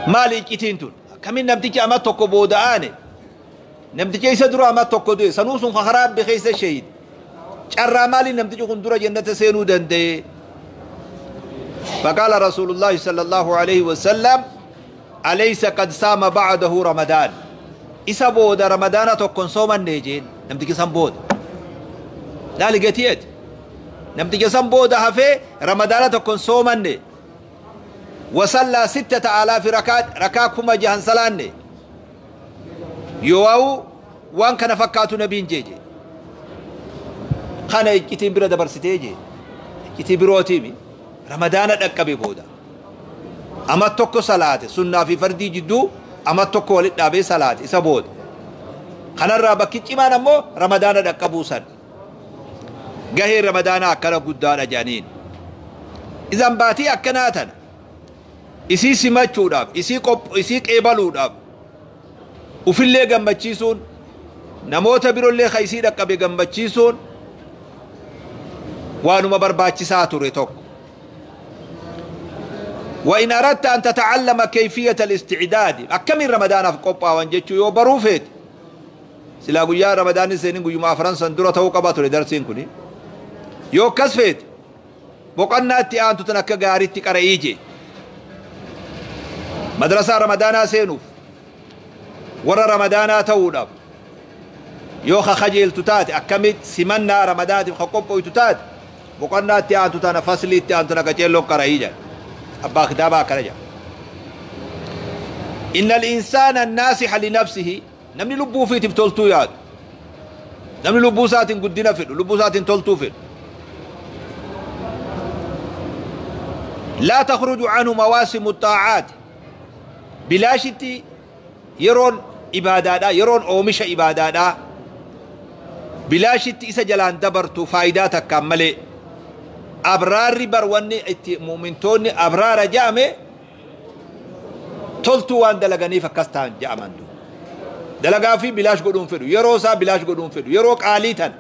Maali iccitiin tun? Akkamiin namtichi ama tokko booda aane? Namticha isa dura ama tokko du'e, sanuu sun karaa Rabbi keessa shahiid. Carraa maaliin namtichi kun dura jannata seenuu danda'e? فقال رسول الله صلى الله عليه وسلم أليس قد صام بعده رمضان isa booda ramadaana tokkon soomanne jeen. Namtichi san booda laali gati'et, namticha san booda hafee ramadaana tokkon soomanne, وصلى 6000 ركعة, rakaa 6000 salaanne yoo waan kana fakkaatu nabiin jeeje. Kana iccitiin bira dabarsitee jee, iccitii birootiimi. Ramadaana dhaqqabe booda ama tokko salaate, sunnaa fi fardii jidduu ama tokko walit dhaabee salaate isa booda. Kanarraa bakki cimaan ammoo ramadaana dhaqqabuu san. Gahee ramadaanaa akkana guddaadha jedhaniin. Isan baatii akkanaa tana isii simachuudhaaf, isii qeebaluudhaaf, ufillee gammachiisuun, namoota birollee ka isii dhaqqabe gammachiisuun waanuma barbaachisaa ture tokko. وإن أردت أن تتعلم كيفية الاستعداد, akkamiin ramadaanaaf qophaawan jechuu yoo baruu feete, silaa guyyaa ramadaanni seenin guyyuma afran san dura ta'uu qaba ture darsiin kuni. Yoo akkas feete, boqonnaa itti aantu tan akka gaariitti qara'ii jee. Madrasaa ramadaanaa seenuuf, warra ramadaanaa ta'uudhaaf yoo ka kajeeltu taate, akkamitti simannaa ramadaanaatiif ka qophooytu taate, boqonnaa itti aantu tana, faslii itti aantu tana qaceelloon qara'ii jedha abbaa kitaabaa. Akkana jedha: إن الإنسان الناصح لنفسه, namni lubbuu ufiitiif toltuu yaadu, namni lubbuu isaatiin guddina fedhu, lubbuu isaatiin toltuu fedhu, لا تخرج عنه مواسم الطاعات, bilaashitti yeroon ibaadaadha, yeroon oomisha ibaadaadha bilaashitti isa jalaan dabartu faayidaa takkaan malee. Abraarri bar wanni itti mu'mintoonni abraara je'ame toltuu waan dalaganiif akkas ta'an je'aman. Du dalagaa fi bilaash godhuun fedhu, yeroo isaa bilaash godhuun fedhu, yeroo qaalii tan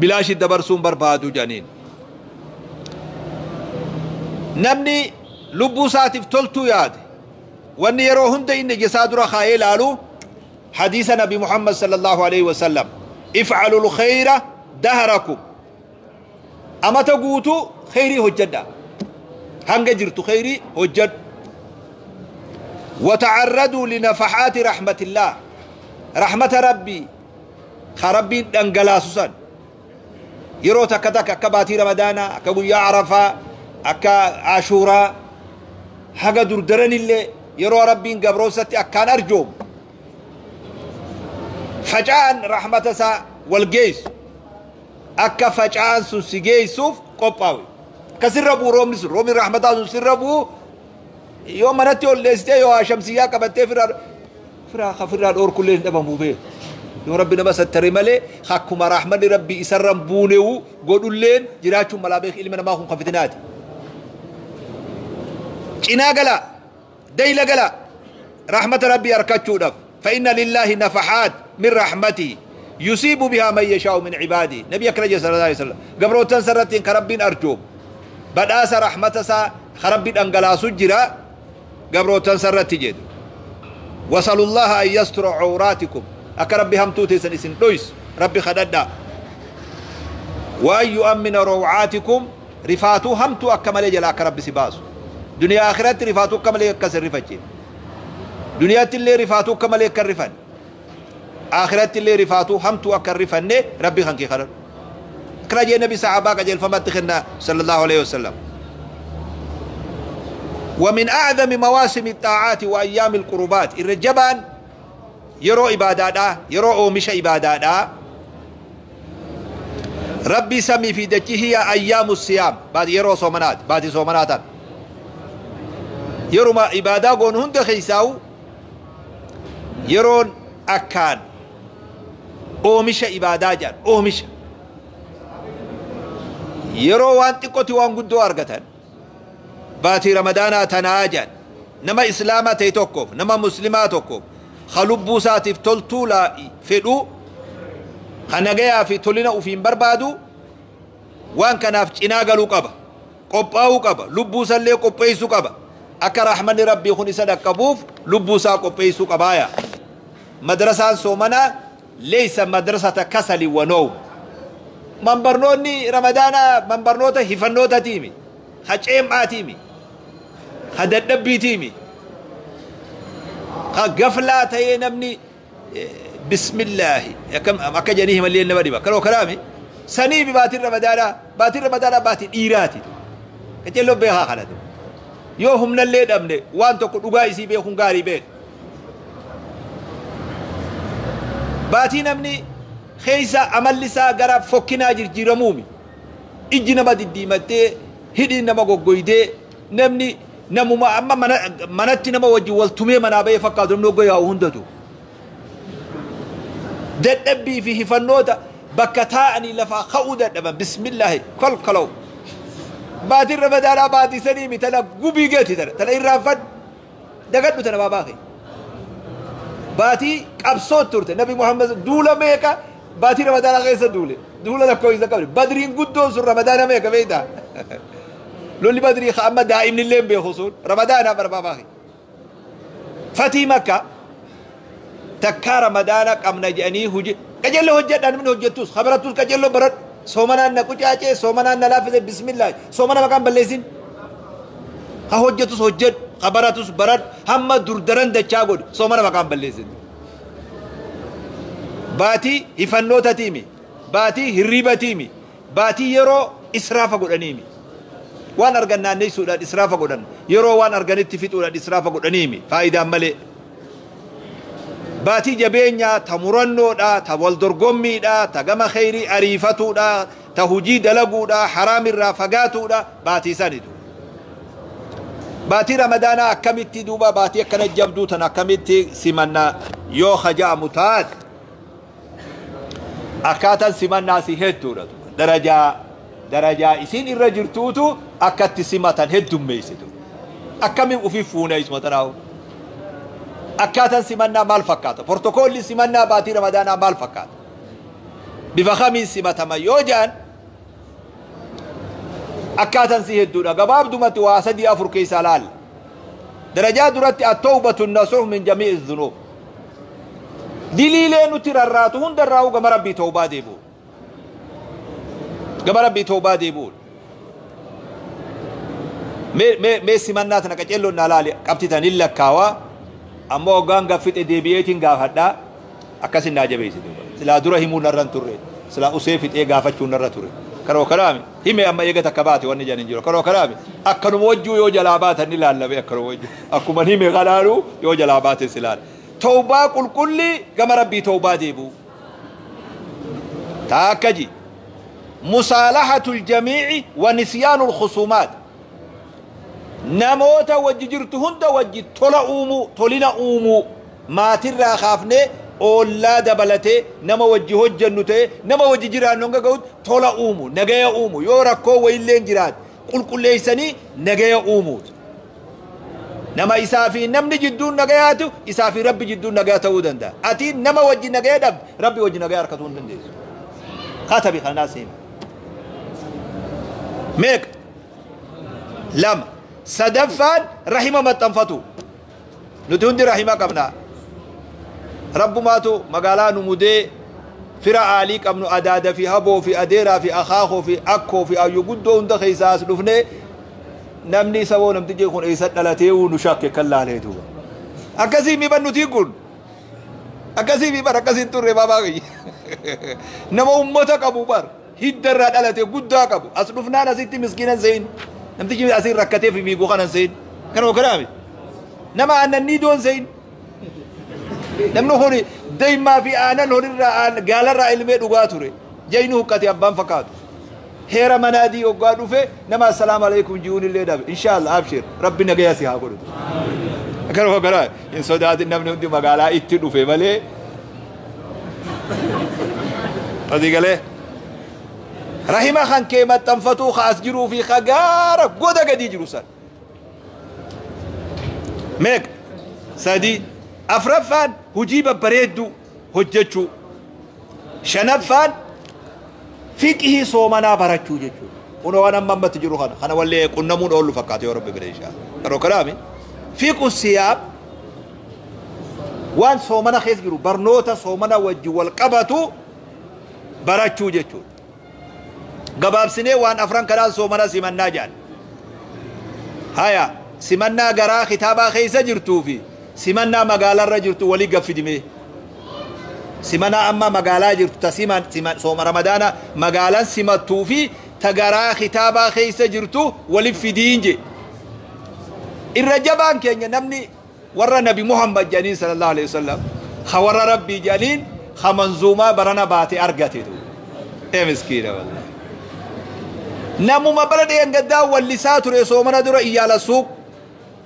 bilaashi dabarsuun barbaadu jedhaniin. Namni lubbuu isaatiif toltuu yaade, wanni yeroo hunda inni ija dura kaayee ilaalu hadiisa nabi Muhammad صلى الله عليه وسلم: افعلوا الخير دهركم, amata guutuu kheyrii hojjedha, hanga jirtu kheyrii hojjedhu, وتعرضوا لنفحات رحمة الله, رحمة ربي خربين دنگلاسوسان yeroo takka takka, akka baatii ramadaanaa, akka guyyaa arafaa, akka ashuuraa, haga durdaranillee yeroo rabbiin gabroosatti akkaan arjoomu, faca'an rahmata isaa wal geessu, akka faca'an sun si geessuuf qophaawe, akka sirra bu'u roobni sun, roobni rahmataa sun sirra bu'u. Yoo manatti ol dheessitee, yoo shamsiyyaa qabattee firaa firaa firraa dhoorkullee hin dhabamuu beeku. Yoo rabbi nama sattare malee, akkuma rahmanni rabbi isarra buunewu godhulleen jiraachuun malaa beek. Ilma namaa kun kan fitinaati. Cinaa gala, dayla gala rahmata rabbii harkachuudhaaf. فإن لله نفحات من رحمته يصيب بها من يشاء من عباده. نبي أكرم صلى الله عليه وسلم gabrootan sarrattiin ka rabbiin arjoom badhaasa rahmata isaa ka rabbi dhangalaasu jira gabrootan sarratti jedhu. وسلوا الله أن يستر عوراتكم, akka rabbi hamtuu teessan isin dhoysu rabbi kadhadhaa, وأن يؤمن روعاتكم, rifaatuu hamtuu akka malee jala akka rabbi si baasu. Duniyaa akhiratti rifaatuu akka malee akkas hin rifachiin, duniyaatti illee rifaatuu akka malee akka hin rifanne, akhiratti illee rifaatuu hamtuu akka hin rifanne rabbi kan kee kadhadhu. Akkana jee nabi sahabaa qajeelfamatti kenna صلى الله عليه وسلم. ومن أعظم مواسم الطاعات وأيام القربات, الرجبان yeroo ibaadaadha, yeroo oomisha ibaadaadha rabbii samii fi dachii, هي أيام الصيام, baati yeroo soomanaati, baatii soomanaa tan. Yeruma ibaadaa goonu hunda keeysaa'u yeroon akkaan oomisha ibaadaa jedhan, oomisha yeroo waan xiqqooti waan guddoo argatan baatii ramadaanaa tanaa jedhan. Nama islaamaa ta'e tokkoof, nama muslimaa tokkoof, ka lubbuu isaatiif toltuu fedhu, ka nagayaa fi tolina ufiin barbaadu, waan kanaaf cinaa galuu qaba, qophaa'uu qaba, lubbuu isallee qopheessuu qaba. Akka rahmanni Rabbii kun isa dhaqqabuuf lubbuu isaa qopheessuu qabaaya. Madrasaan soomanaa leeysa madrasata kasali wa nowm. Manbarnoonni Ramadaanaa manbarnoota hifannootatiimi. Ha ceem'aatiimi. Ha dadhabbiitiimi. Ha gaflaa ta'ee namni bismillaahi akka jedhanii himallee nama dhiba. Kanoo kanaami saniifi baatiin Ramadaanaa baatiin Ramadaanaa baatii dhiiraati. Qaceelloo beekaa kanatu. Yoo humnallee dhabne waan tokko dhugaa isii beekuun gaarii beeka. Baatii namni keessa amalli isaa gara fokkinaa jijjiiramuumi. Ijji nama diddiimattee, hidhiin nama goggoydee, namni namuma amma manatti nama wajjin wal tumee manaa bahee fakkaatu namni hogga yaa'u hundatu. Dadhabbii fi hifannoota bakka taa'anii lafaa ka'uu dadhaban bismillaahi kolkolow. Baatiin Ramadaanaa baatii saniimi tana gubii geeti tana tana irraanfadhu dagadhu tana baabaa kee. Baatii qabsoo turte Nabi Muhammad duula meeqa baatii Ramadaanaa keessa duule duula lakkoofsa qabne Badriin guddoon sun Ramadaana meeqa beektaa? Lolli Badrii ka amma daa'imni illee hin beeku sun Ramadaanaa bara baabaa kee. Fatii Makka takkaa Ramadaana qabna jedhanii hojii qajeelloo hojjedhaa namni hojjettus habarattus qajeelloo baradhu. Soomanaan na qucaacee, soomanaan na laaffise, bismillah. Soomana maqaan balleessin. Ha hojjetus hojjedhu, ha baratus baradhu, hamma durdaran dachaa godhu, soomana maqaan balleessin. Baatii hifannootatiimi, baatii hirriibatiimi, baatii yeroo israafa godhaniimi. Waan argan naanneessuudhaan israafa godhan, yeroo waan arganitti fixuudhaan israafa godhaniimi, faayidaan malee. Baatii jabeenyaa, ta murannoodha, ta wal dorgommiidha, ta gama kheyrii ariifatuudha, ta hujii dalaguudha, haraamirraa fagaatuudha, baatii sanitu. Baatii Ramadaanaa akkamitti duuba baatii akkana jabduu tan akkamitti simanna yoo haja'amu taate akkaataan simannaa si hedduudha. Darajaa isiin irra jirtuutu akkatti simatan heddummeessitu. Akkamiin ofii fuuna isuma tanaahu? Akkaataan simannaa maal fakkaata? Portokoolli simannaa baatii Ramadaanaa maal fakkaata? Bifa kamiin simatama yoo jedhan akkaataan si hedduudha. Gabaabdumatti waa 3 4 keessaa laalla. Darajaa duratti at-tawbatu nasuh min jamii'i dhunuub. Diliilee nuti rarraatu hundarraa gama Rabbii tawbaa deebi'u. Gama Rabbii tawbaa deebi'u. Mee simannaa tana qaceelloon naa laali qabxii tan hin lakkaawaa. Ammoo hoggaan gaffixe deebi'eetiin gaafadhaa akkasin naa jabeessi duuba. Silaa dura himuu narra hin turre. Silaa usee fixee gaafachuu narra ture. Karoo karaami hime amma eega takka baate wanni jedhan hin jiru. Karoo karaami akkanuma wajjuu yoo jalaa baatan ni laallame akkanuma wajjuu. Akkuma hime kanaanu yoo jalaa baate silaan. Tawbaa qulqullii gama Rabbii tawbaa deebi'u. Taakka ji. Musaalahatul jamii'i wa nisyaanul khusuumaat. Namoota wajji jirtu hunda wajji tola uumuu, tolina uumuu, maatirraa kaafnee oollaa dabalatee nama wajji hojjennu ta'e nama wajji jiraannu hanga ga'utti tola uumu, nagaya uumu, yoo rakkoo wayilleen jiraate qulqulleessanii nagaya uumuutu. Nama isaa fi namni jidduun nagayaatu isaa fi Rabbi jidduun nagaya ta'uu danda'a. Ati nama wajji nagaya dhabde Rabbi wajji nagaya harkatuu hin dandeessu. Katabi kanaa seema. Meeqa? 2. Sadaffaan rahima maxxanfatu. Nuti hundi rahima qabna. Rabbumaatu magaalaa nu mudee fira aalii qabnu adaada fi haboo fi adeeraa fi akaakoo fi akkoo fi ayyu guddoo hunda keessaa as dhufnee namni saboo namtichi kun eessa dhalatee nu shakke kan laalee duuba. Akkasii mi nuti kun. Akkasii mi bar akkasiin turre baabaa kiyya. Nama ummata qabu bar hidda irraa dhalate guddaa qabu as dhufnaan asitti miskiinan seen. Namtichi asiin rakkatee fi fiiguu kanan seen. Kanuma kanaami. Nama aannan doon seen. Namni kun daymaa fi aanan horirraa gaalarraa ilmee dhugaa ture. Jayni huqqate abbaan fakkaatu. Heera manaadii hoggaa dhufe nama assalaamu alaikum ji'uun illee dhabe. Inshaallah abshir Rabbi nagaya si haa godhu. Kanuma kana hin sodaatin namni hundi magaalaa itti dhufe malee. Asii galee. Rahima kan kee maxxanfatuu ka as jiruu fi ka gaara goda gadii jiru san. Meeqa? 3. Afraffaan hojii babbareedduu hojjechuu. Shanaffaan fiqhii soomanaa barachuu jechuudha. Kun waan amma ammatti jiru kana. Kana wallee qunnamuun oollu fakkaata yoo Rabbi fedhe inshaa. Karoo kalaami fiqhu siyaam waan soomana keessa jiru barnoota soomana wajji wal qabatu barachuu jechuudha. Gabaabsinee waan afran kanaan soomana simannaa jedhan. Haya, simannaa garaa kitaabaa keessa jirtuu fi simannaa magaalarra jirtu walii gaffidimee. Simannaa amma magaalaa jirtu ta siman sooma ramadaana magaalaan simattuu fi ta garaa kitaabaa keessa jirtu walif fidiin je. Irra jabaan keenya namni warra Nabi Muhammad jedhaniin sallallahu alaihi wasallam ha warra Rabbii jedhaniin ha manzuumaa barana baate argate tu. Ee miskiina wallahi. Namuma bara dheengaddaa wallisaa ture soomana dura iyyaala suuq.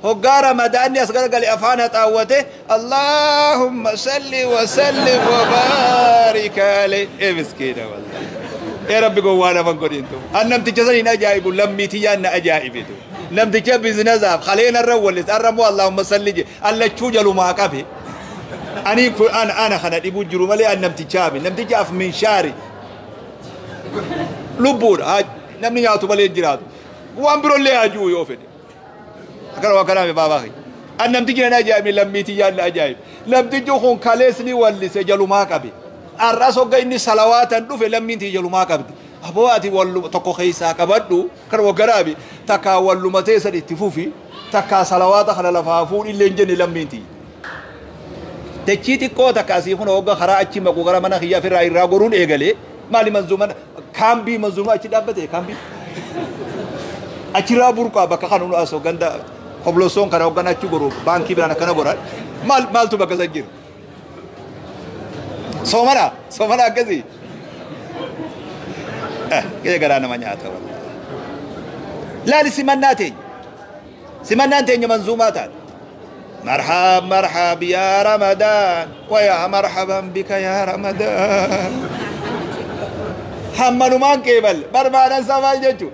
Hoggaa ramadaanni as garagale afaan haxaawwate Allahumma salli wa sallim wa baarik alayhi. Ee miskiina wallahi. Ee Rabbi gowwaa naman godhin tu. An namticha san hin ajaa'ibu, lammii tiyyaan na ajaa'ibe tu. Namticha bizinesaaf kaleen arra wallis arra immoo Allahumma salli je allachuu jalumaa qabe. Ani kun ana kana dhibuu jiru malee an namtichaa mi. Namticha af minshaari. Lubbuudha. Namni nyaatu malee hin jiraatu. Waan biroollee haa jiru yoo fedhe. Akkana waan kanaa baabaa kiyya. An namtichi nan ajaa'ibe, lammii tiyyaan na ajaa'ibe. Namtichi kun kalees ni wallise jalumaa qabe. Har'as hogga inni salawaatan dhufe lammiin tiyya jalumaa qabdi. Aboo ati walluma tokko keessaa qabadhu kan waggaraabi takkaa walluma teessan itti fufi takkaa salawaata kana lafaa fuudhi illee hin jenne lammiin tiyya. Dachii xiqqoo takka asii kun hogga karaa achi maqu gara mana kiyyaa ofirraa irraa goruun eegalee maali manzuuman kaambii manzuumaa achi dhaabbate kaambii achirraa burqaa bakka kan nu asoo ganda koblosoon kana hoggan achi goru baankii biraan akkana goran maal maaltu bakka san jira. Soomana soomana akkasii. Kee garaa nama nyaata wallahi. Laali simannaa teenya. Simannaan teenya manzuumaa taate. Marhab marhab yaa Ramadaan wa yaa marhaban bika yaa Ramadaan. Hammanumaan qeeballe barbaadan isaa maal jechuu?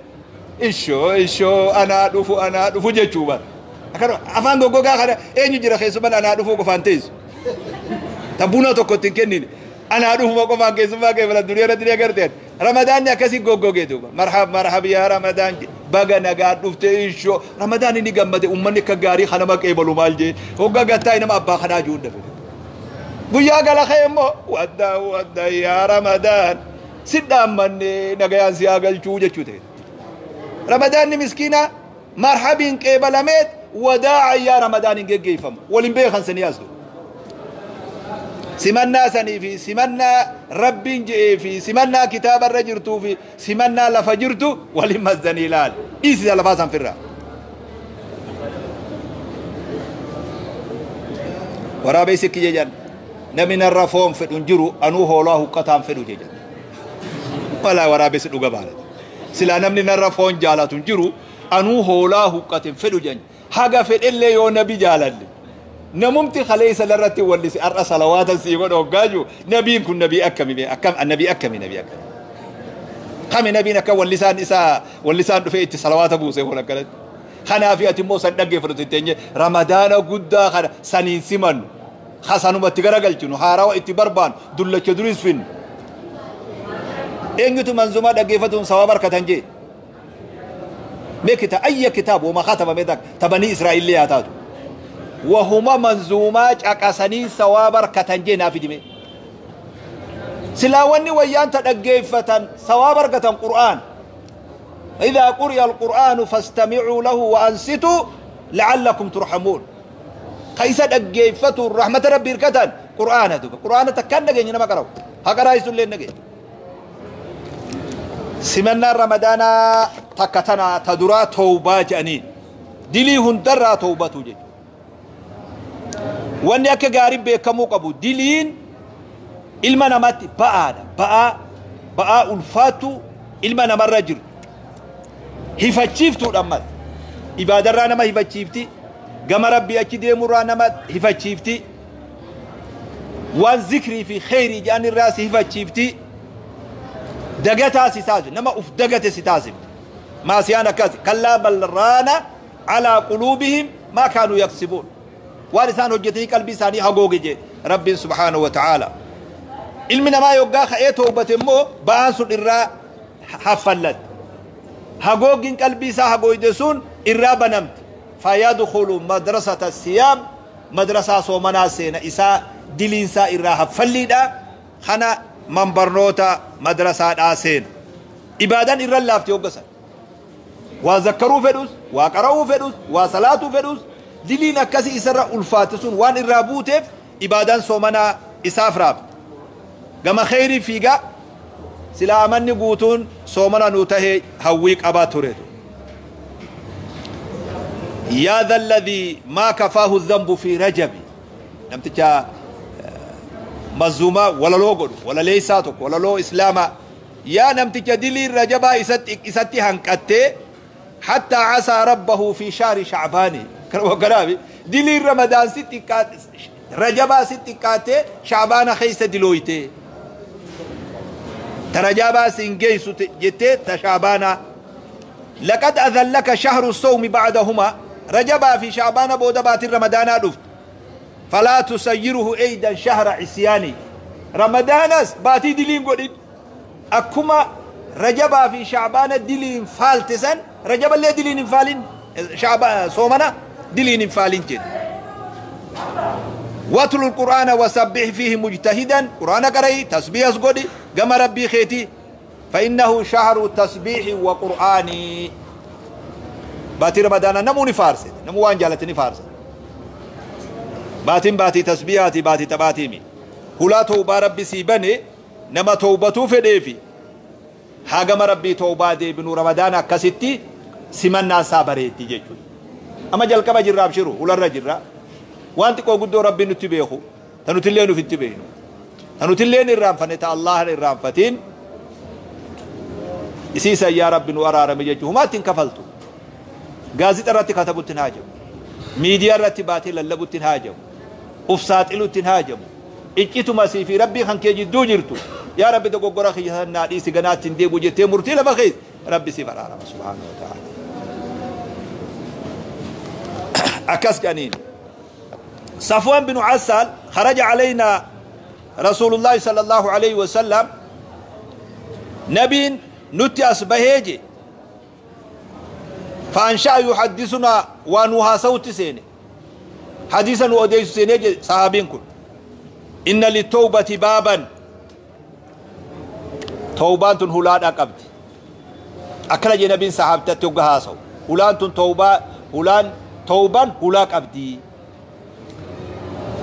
Ishoo ishoo anaa dhufu anaa dhufu jechuu bar. Akkana afaan goggogaa kana eenyu jira keessumaan anaa dhufuu qofaan teessu. Ta buna tokko ittiin kennine. Anaa dhufuma qofaan keessummaa qeebalan duniyaa irratti ni agarteen. Ramadaanni akkasii goggogee duuba. Marhab marhab yaa Ramadaan baga nagaa dhufte ishoo. Ramadaan inni gammade uummanni akka gaarii kanama qeebalu maal jee. Hoggaa gattaa nama abbaa kanaa jiru dafe. Guyyaa gala ka'e immoo wadda wadda yaa Ramadaan si dhaammanne nagayaan si haa galchuu jechuu ta'e. Ramadaanni miskiina marhabiin qeebalameet wadaa'a yaa Ramadaan hin geggeeffamu. Waliin beekan sanii as dhufu. Simannaa sanii fi simannaa Rabbiin je'ee fi simannaa kitaabarra jirtuu fi simannaa lafa jirtu waliin mazzanii ilaali. Dhiisisa lafaa san firraa. Waraabessi kiyya jedhan namni narra foon fedhu hin jiru anuu hoolaa huqqataan fedhu jedhan. Walaa waraabessi dhuga baalata. Silaa namni narra foon jaalatu hin jiru anuu hoolaa huqqate hin fedhu jedhan. Haga fedhellee yoo nabi jaalalle. Namumti kaleessa narratti wallise har'a salawaatan sii godha hoggaa jiru nabiin kun nabii akkami bee akkam nabii akkami nabii akkami. Kami nabiin akka wallisaan isaa wallisaan dhufee itti salawaata buuse kun akkanatti. Kanaaf ati immoo san dhaggeeffatu itti ramadaana guddaa kana saniin simannu hasanumatti garagalchinu haarawa itti barbaannu dullacha duris finnu. Eenyutu manzumaa dhaggeeffatuun sawaaba harkatan jee. Mee kita ayya kitaab wama katabame takka tabanii Israa'illee haa taatu. Wahuma manzuumaa caqasanii sawaaba harkatan jee naaf hidhime. Silaa wanni wayyaan ta dhaggeeffatan sawaaba argatan Qur'aan. إذا قرئ القرآن فاستمعوا له وأنصتوا لعلكم ترحمون. قيسا dhaggeeffatu rahmata Rabbii hirkatan Qur'aana duba. Qur'aana takkaan dhageenya nama qara'u. Haqa raayisuun illee dhageenya. Simannaan Ramadaanaa takka tana ta duraa tawbaa jedhaniin. Dilii hundarraa tawbatu jechuudha. Wanni akka gaarii beekamuu qabu diliin ilma namaatti ba'aadha. Ba'aa ba'aa ulfaatu ilma namarra jiru. Hifachiiftuudha ammas. Ibaadarraa nama hifachiifti. Gama Rabbii achi deemurraa nama hifachiifti. Waan zikrii fi kheyrii jedhan irraa si hifachiifti. Dagataa si taasifti. Nama uf dagate si taasifti. Maasiyaan akkas. Kallaa bal raana alaa quluubihim maa kaanuu yaksibuun. Waan isaan hojjetanii qalbii isaanii hagooge jee Rabbiin subhaanahu wa ta'aala. Ilmi namaa yoggaa ka'ee toobate immoo ba'aan sun irraa haffallatti. Hagooggiin qalbii isaa hagooyde sun irraa banamti. فيدخل مدرسة الصيام مدرسة صومنا سينا إسا دلينسا إراها فليدا خنا من برنوتا مدرسة آسين إبادان إرى اللافتي وقسا وذكروا فدوس وقرأوا فدوس وصلاة فدوس دلين كسي إسرى ألفاتسون وان إرابوتف إبادان صومنا إساف راب كما خيري فيقا سلا أمني قوتون صومنا نوته هويك أبا تريدو يا ذا الذي ما كفاه الذنب في رجب نمتجا مزوما ولا لوغر ولا ليساتك ولا لو إسلاما يا نمتجا دلي رجبا إساتي هنكتي حتى عسى ربه في شهر شعباني كرابي دلي رمضان ستي كات رجبا ستي كاتي شعبان خيسة دلويتي ترجبا سنجيسو جتي تشعبانا لقد أذلك شهر الصوم بعدهما رجبا في شعبان بودبات رمضان دفت فلا تسيره أيضا شهر عصياني رمضان باتي دلين قولين أكما رجبا في شعبان دلين فالتسن رجبا اللي دلين فالين شعبان صومنا دلين فالين جد واتل القرآن وسبح فيه مجتهدا قرآن قرأي تسبيح قولي قم ربي خيتي فإنه شهر تسبيح وقرآني باتي رمضان نموني فارسي نمو وانجالتني فارسي باتين باتي تسبيحاتي باتي تباتيمي هلا توبة ربي سيبني نما توبتو فديفي هاغم ربي توبة دي بنو رمضان كستي سمنا سابريتي جيجو أما جلك ما جرى أبشرو ولا رجرا وانت كو قدو ربي نتبيخو تنتلينو في التبينو تنتلين الرامفنة الله الرامفتين إسيسا يا رب نوارا رمجيجو ما تنكفلتو غازيت راتي كتبو تنهاجم ميديا راتي باتي للبو تنهاجم أفسات إلو تنهاجم إجتو مسي في ربي خنكي جدو جرتو يا ربي دقو قرأ خيسان نادي سيغنات تنديبو جتي مرتي لما خيس ربي سيفر عرب سبحانه وتعالى أكاس جانين صفوان بن عسال خرج علينا رسول الله صلى الله عليه وسلم نبي نتي أصبهيجي فأنشأ يحدثنا ونوها صوت سيني حديثا وأديس سيني صحابين كل إن للتوبة بابا توبان هلان أقبت أكرج نبي صحابته تقها صو هلان توبة هلان توبان هلاك أبدي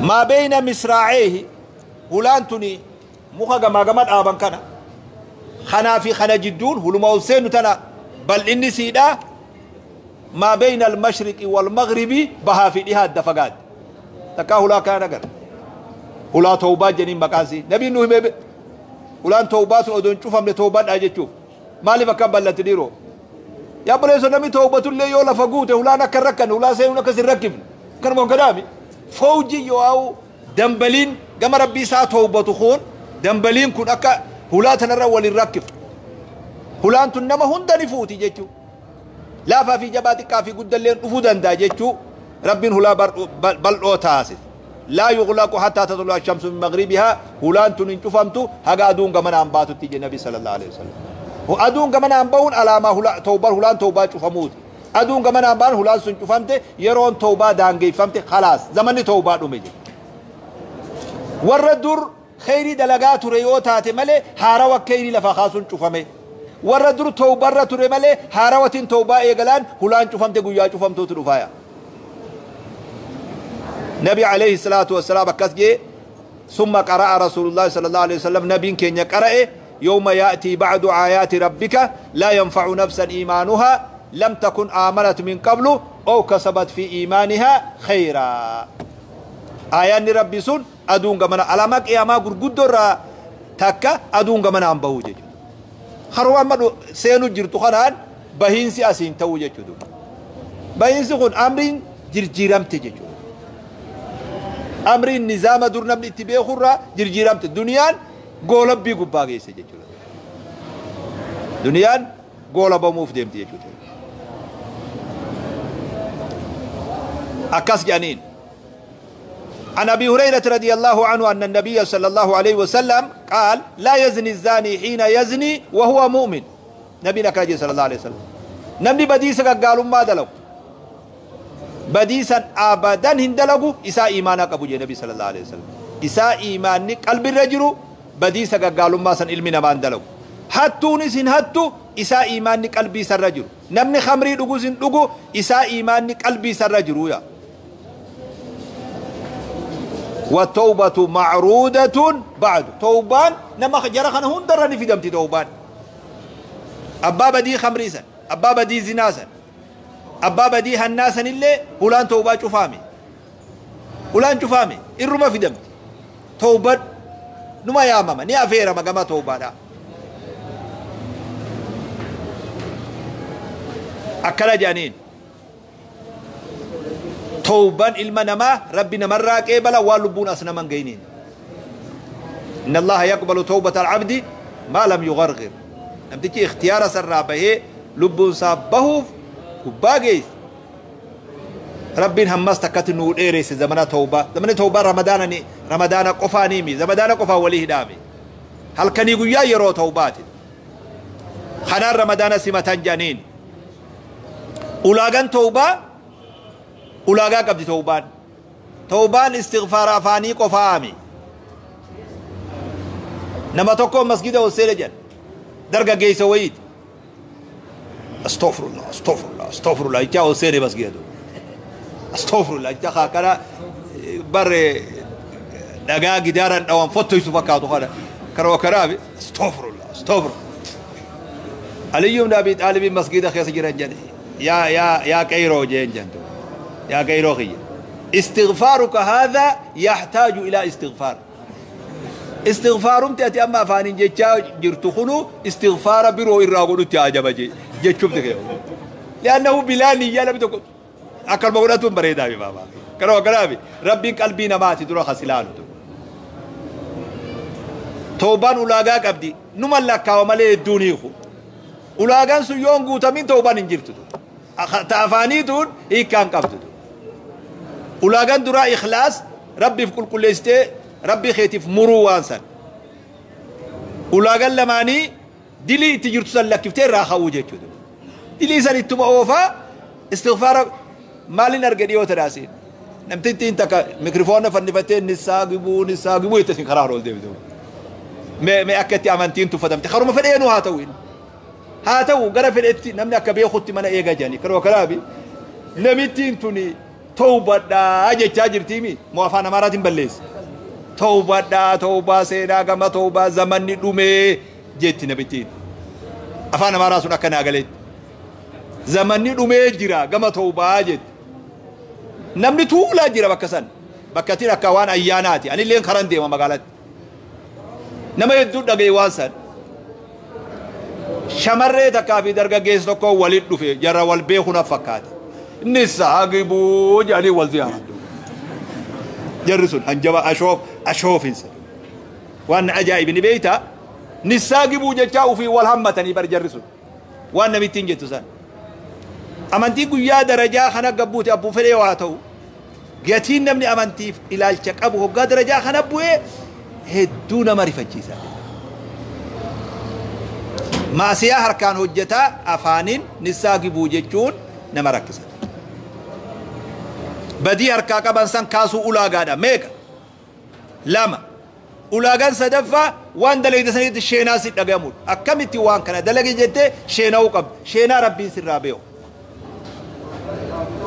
ما بين مصراعيه هلان تني مخا ما قمت آبان كان خنا في خنا جدون هلو موسين تنا بل إني سيدا ما بين المشرق والمغرب بها في إيها الدفقات تكا هلا كان قر هلا توبة جنين مكاسي نبي نوح ميب هلان توبات أدون شوفهم لتوبات أجي تشوف مالي فكان بلت ديرو يا بريسو نبي توبة اللي يولا فقوته هلا نكركن هلا سيونا كسر ركبن كان مو كلامي فوجي يو دمبلين قام ربي سا توبة خون دمبلين كن أكا هلا تنرى وللركب هلان تنما هندني فوتي جيتشو لا في جباتك في قد اللين أفودن دا جيتشو ربين هلا بل أوتاسس لا يغلق حتى تطلع الشمس من مغربها هلان تنشوفمتو هجا أدون كمان عم باتو تيجي النبي صلى الله عليه وسلم هو أدون كمان عم باون على ما هلا توبة هلان توبة شوفموت أدون كمان عم بان هلان سنشوفمته يرون توبة دانجي فهمته خلاص زمني توبة دومجي والردور خيري دلقات ريوتات ملي هاروا كيري لفخاص شوفمه warra tawbarra ture malee haarawatiin tawbaa eegalaan hulaan cufamte guyyaa cufamtuutu dhufaaya. Nabi alayhi salaatu wassalaam akkas jee ثم قرأ رسول الله صلى الله عليه وسلم نبي كين يقرأ يوم يأتي بعد آيات ربك لا ينفع نفسا إيمانها لم تكن آمنت من قبل أو كسبت في إيمانها خيرا. آيان ربي سن أدون كمنا علامك يا ما قدر تكا أدون كمنا عم بوجه خروان ما سينو جرتو خنان بهينسي أسين توجه جدو بهينسي خون أمرين جرجيرام تججو أمرين نظام دور نبني تبيه خرا جرجيرام الدنيا قولب بيجو باقي سججو دنيا قولب موف ديم تججو أكاس جانين عن أبي هريرة رضي الله عنه أن النبي صلى الله عليه وسلم قال لا يزني الزاني حين يزني وهو مؤمن. نبينا كاجي صلى الله عليه وسلم نبي بديسك قالوا ما دلو Badii san abadan hin dalagu isaa iimaanaa qabu jee Nabi sallallahu alaihi wasallam. Isaa iimaanni qalbirra jiru badiisa gaggaalummaa san ilmi namaa hin dalagu. Hattuunis hin hattu isaa iimaanni qalbii isarra jiru. Namni khamrii dhugus hin dhugu isaa iimaanni qalbii isarra jiru yaa. والتوبة معروضة بعد توبان نما جرى خنا هندر في دمتي توبان أبا بدي خمري سن أبا بدي زنا سن أبا بدي هناسا اللي هولان توبة شفامي هولان شفامي إرما في دمتي توبة نما يا ماما ني أفيرا ما جما توبة لا أكلا جانين توبان ilma namaa rabbi namarraa qeebala waan lubbuun as naman geyniin. إن الله يقبل توبة العبد ما لم يغرغر. namtichi ikhtiyaara sarraa bahee lubbuun isaa bahuuf gubbaa geesse rabbiin hammas takkatti nuu dheeresse zamana tawbaa. Zamani tawbaa ramadaana ramadaana qofaaniimi ramadaana qofaan walii hidhaame halkanii guyyaa yeroo tawbaati kanaan ramadaana simatan jedhaniin. Ulaagaan tawbaa ulaagaa qabdi. Tawbaan tawbaan istighfaara afaanii qofaami. Nama tokko masgida ol seene jedhan dargaggeessa wayiiti. Astaghfirullah, astaghfirullah, astaghfirullah jechaa ol seene masgida duuba. Astaghfirullah jechaa kana barre dhagaa gidaaran dhawan fottoysu fakkaatu kana karoo kanaafi astaghfirullah, astaghfirullah. Aliyyu ibn Abi Xaalibin masgida keessa jiran jedhe yaa yaa yaa qeyroo jeen jedhan yaa qeyroo kiyya استغفارك هذا يحتاج إلى استغفار. استغفارمتي أتي أما أفانين جيتشا جرتو خنو استغفار برو إراغو نتي عجبا جي جيتشوب لأنه بلا نية لم تكن أكل مغناتهم بريدا بابا كرو كرابي ربي قلبي نماتي درو خسلانو توبان ولاغا قبدي نما لكاو مالي دونيخو ولاغان سو يون غوتامين توبان انجرتو تافاني تون إيكان قبدو. ulaagaan duraa ikhlaas rabbiif qulqulleessitee rabbii keetiif muruu waan san. Ulaagaan lamaanii dilii itti jirtu san lakkiftee irraa ka'uu jechuudha. Dilii san ittuma oofaa istighfaara maalin arge dhiyoo tanaasiin namtittiin takka mikrifoona fannifattee nissaa gibuu nissaa gibuu itti isin karaa ol deebitu. Mee akka itti amantiin tuffatamte karuma fedheenuu haa ta'u haa ta'u gara fedhetti namni akka beekutti mana eega jedhani karuma kanaafi namittiin tuni tawbadhaa jechaa jirtiimi moo afaan amaaraatiin balleessa tawbadhaa tawbaa seenaa gama tawbaa zamanni dhumee jetti namittiin afaan amaaraa sun akka naa galeetti zamanni dhumee jira gama tawbaa jetti. Namni tuulaa jira bakka san bakkattiin akka waan ayyaanaati anilleen karan deema magaalatti nama hedduu dhagaye waan san. Shamarree takkaa fi dargaggeessi tokko walitti dhufe jarra wal beeku na fakkaate nissaa gibuu jedhanii wal ziyaaran jarri sun hanjaba ashoof ashoofinsa waan ajaa'ibi ni beeyta nissaa gibuu jechaa ufii wal hammatanii bar jarri sun waan namittiin jettu san amantii guyyaa darajaa kana gabbuute abbuu fedhee waa ta'u gatiin namni amantiif ilaalcha qabu hoggaa darajaa kana bu'ee hedduu nama rifachiisa. Maasiyaa harkaan hojjetaa afaaniin nissaa gibuu jechuun nama rakkisa. Badii harkaa qaban san kaasuu ulaagaadha meeqa lama. Ulaagaan sadaffaa waan dalagde sanitti sheenaa si dhagahamudha. Akkamitti waan kana dalage jettee sheena'uu qabdi sheenaa rabbiin sirraa beeku.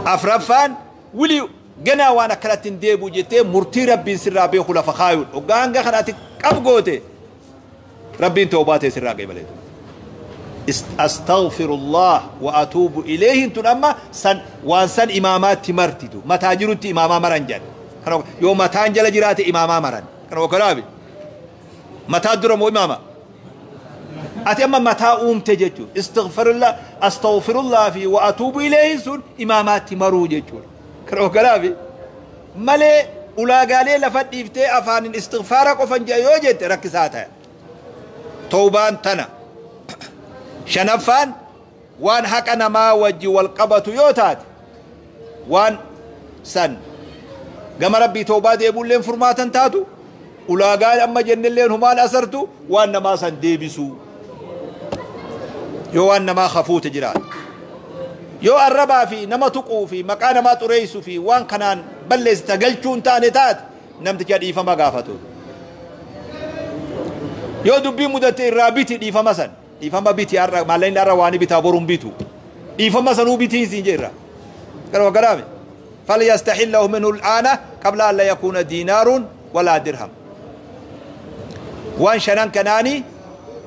Afraffaan wili ganaa waan akkanatti hin deebi'u jettee murtii rabbiin sirraa beeku lafa kaayuudha. Hoggaa hanga kanaatti qab goote rabbiin tawbaa ta'e sirraa qeebaleetu. Astaghfirullah wa atuubu ilayhi tun amma san waan san imaamaatti martitu mataa jirutti imaamaa maran jedhan. Kana yoo mataan jala jiraate imaamaa maran. Kana okaraabi mataa dura moo imaama? Ati amma mataa uumte jechuudha. Istighfirullah astaghfirullah fi wa atuubu ilayhi sun imaamaatti maruu jechuudha. Kana okaraabi malee ulaagaalee lafa dhiiftee afaanin istighfaara qofan jedha yoo jette rakkisaa ta'a. Tawbaan tana. Shanaffaan waan haqa namaa wajji wal qabatu yoo taate waan san gama rabbii tawbaa deebuulleen furmaatan taatu ulaagaan amma jennelleen humaan asartu waan namaa san deebisuu yoo waan namaa hafuute jiraate. Yoo arrabaa fi nama tuquu fi maqaa namaa xureessuu fi waan kanaan balleessita galchuu hin taane taate namticha dhiifama gaafatu. Yoo dubbii mudatte irraa biti dhiifama san. Dhiifama biti har'a maallaqni har'a waan bitaa boruun bitu. Dhiifama sanuu bitii siin jeerra. Garuu garaame. فليستحله منه الآن قبل أن لا يكون دينار ولا درهم. وان شنان كناني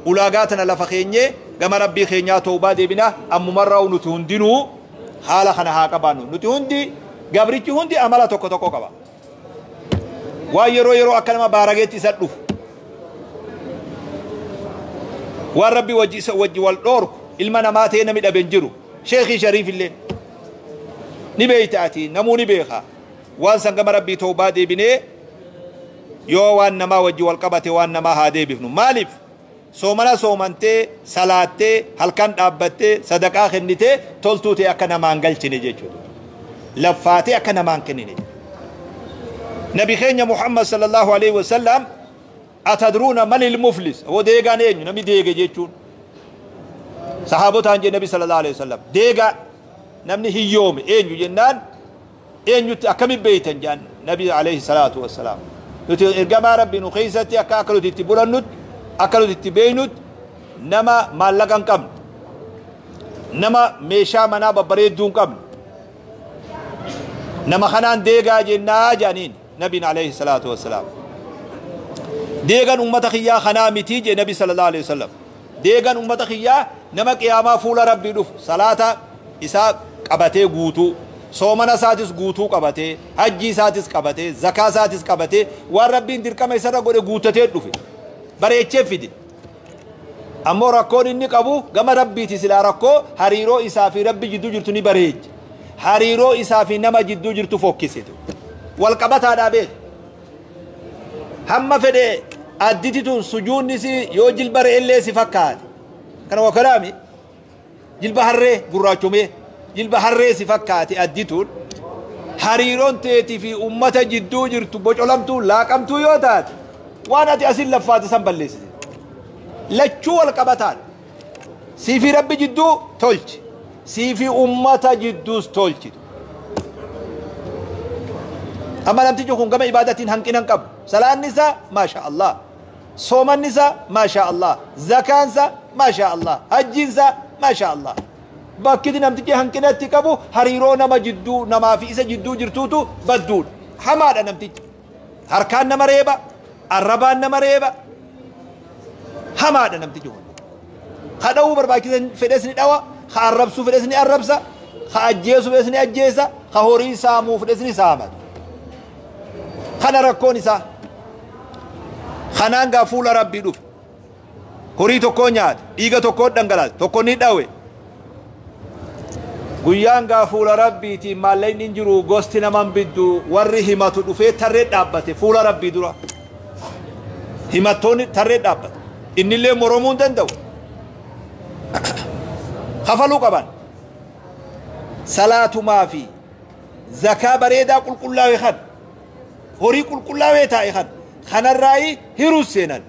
ولاغاتنا لفخيني كما ربي خينيا توبة ديبنا أم مرة ونتهندنو حالة خنا هاكبانو نتهندي قبرتي هندي أملا توكو توكو كبا ويرو يرو أكلم بارجتي سدوف والربي وجي وجي والدورك المنا ما تينا مد أبنجرو شيخي شريف اللي نبيتاتي نموني بيخا وان سنغم ربي توبة ديبني يو وان نما وجي والقبتي وان نما هادي بفنو مالف soomana soomantee salaattee halkan dhaabbattee sadaqaa kennitee toltuu ta'e akka namaan galchine jechuudha. Laffaatee akka namaan kennine. Nabi keenya Muhammad sallallahu alaihi wasallam atadruuna manil muflis hoo deegaan eenyu namni deege jechuun. Sahaabotaan jee Nabi sallallahu alaihi wasallam deegaa namni hiyyoome eenyu jennaan eenyutti akkamiin beeytan jaan Nabi alaihi salaatu wassalaam. Nuti ergamaa Rabbii nu keessatti akka akka nuti itti bulannutti akka nuti itti beeynutti nama maallaqa hin qabne nama meeshaa manaa babbareedduu hin qabne nama kanaan deegaa jennaa jedhaniin nabiin alayhi salaatu wassalaam. Deegan ummata kiyyaa kanaa mitii jee nabi sallallahu alayhi wasallam. Deegan ummata kiyyaa nama qiyaamaa fuula rabbii dhufu salaata isaa qabatee guutuu soomana isaatis guutuu qabatee hajjii isaatis qabatee zakaa isaatis qabatee waan rabbiin dirqama isarra godhe guutatee dhufe. Bareechee fide. Ammoo rakkoon inni qabu gama rabbiiti silaa rakkoo hariiroo isaa fi rabbi jidduu jirtu ni bareeche. Hariiroo isaa fi nama jidduu jirtu fokkisitu. Wal qabataadhaa beeku. Hamma fedhe additi tun sujuunni si yoo jilba re'ellee si fakkaate. Kana wakalaami jilba harree gurraachomee jilba harree si fakkaate addituun hariiroon teetii fi ummata jidduu jirtu bocolamtuu laaqamtuu yoo taate waan ati asin laffaate san balleessite. Lachuu wal qabataan sii fi rabbi jidduu tolchi sii fi ummata jidduus tolchitu. Amma namtichi kun gama ibaadatiin hanqina hin qabu. Salaanni isaa maasha Allah. Soomanni isaa maasha Allah. Zakaan isaa maasha Allah. Hajjiin isaa maasha Allah. Bakki namtichi hanqinatti qabu hariiroo nama jidduu namaa fi isa jidduu jirtuutu badduudha. Hamaadha namtichi. Harkaan nama reeba. Arrabaan nama reeba. Hamaadha namtichi kun. Ka dhawuu barbaachisan fedhes ni dhawa. Ka arrabsuu fedhes ni arrabsa. Ka ajjeesuu fedhes ni ajjeesa. Ka horii saamuu fedhes ni saamata. Kana rakkoon isaa. Kanaan gaa fuula rabbii dhufe. Horii tokkoo nyaate. Dhiiga tokkoo dhangalaase. Tokko ni dhawe. Guyyaan gaa fuula rabbiitiin maallaqni hin jiru gosti naman biddu warri himatu dhufee tarree dhaabbate fuula rabbii dura. Himattoonni tarree dhaabbate. Innillee moromuu hin danda'u. Kafaluu qaban. Salaatumaa fi zakaa bareedaa qulqullaa'e kan horii qulqullaa'ee taa'e kan kanarraayi hiruus seenan.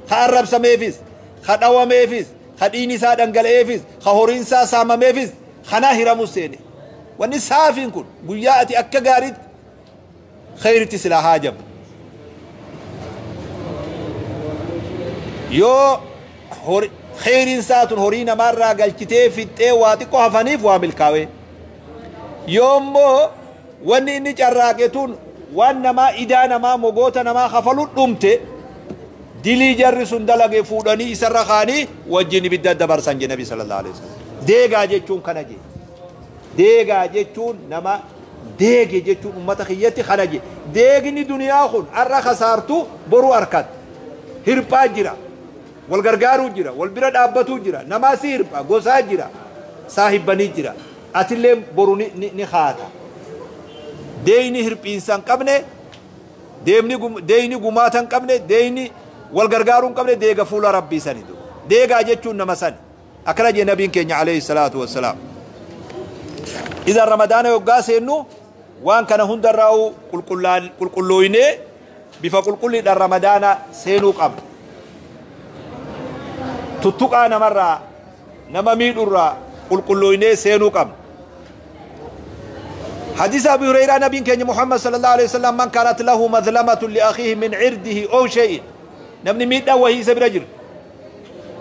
Ka arrabsameefis, ka dhawameefis, ka dhiigni isaa dhangala'eefis, ka horiin isaa saamameefis kanaa hiramus seene. Wanni saafiin kun guyyaa ati akka gaariitti khayritti silaa haajamu. Yoo khayriin isaa tun horii namaarraa galchitee fixxee waa xiqqoo hafaniif waa milkaa'ee. Yoo immoo wanni inni carraaqe tun waan namaa idaa namaa mogoota namaa kafaluu dhumte dilii jarri sun dalage fuudhanii isarra kaanii wajjin ibidda dabarsan jee Nabi sallallahu alaihi wasallam. Deegaa jechuun kana jee. Deegaa jechuun nama deege jechuun ummata kiyyatti kana jee. Deegni duniyaa kun har'a kasaartu boru harkatti. Hirphaa jira. Wal gargaaruu jira. Wal bira dhaabbatuu jira. Namaa si hirpha. Gosaa jira. Saahibbanii jira. Atillee boru ni haata. Deeyni hirphiinsa hin qabne, deeyni gumaata hin qabne, deeyni wal gargaaruu hin qabne deega fuula rabbii sanitu. Deegaa jechuun nama sani. Akkana jee nabiin keenya alayhi salaatu wassalaam. Idan ramadaana yoggaa seennu waan kana hundarraa'uu qulqullooynee bifa qulqulliidhaan ramadaana seenuu qabna. Tuttuqaa namarraa nama miidhurraa qulqullooynee seenuu qabna. حديث أبي هريرة نبي كان محمد صلى الله عليه وسلم من كانت له مظلمة لأخيه من عرضه أو شيء نمني ميدا وهي سبرجر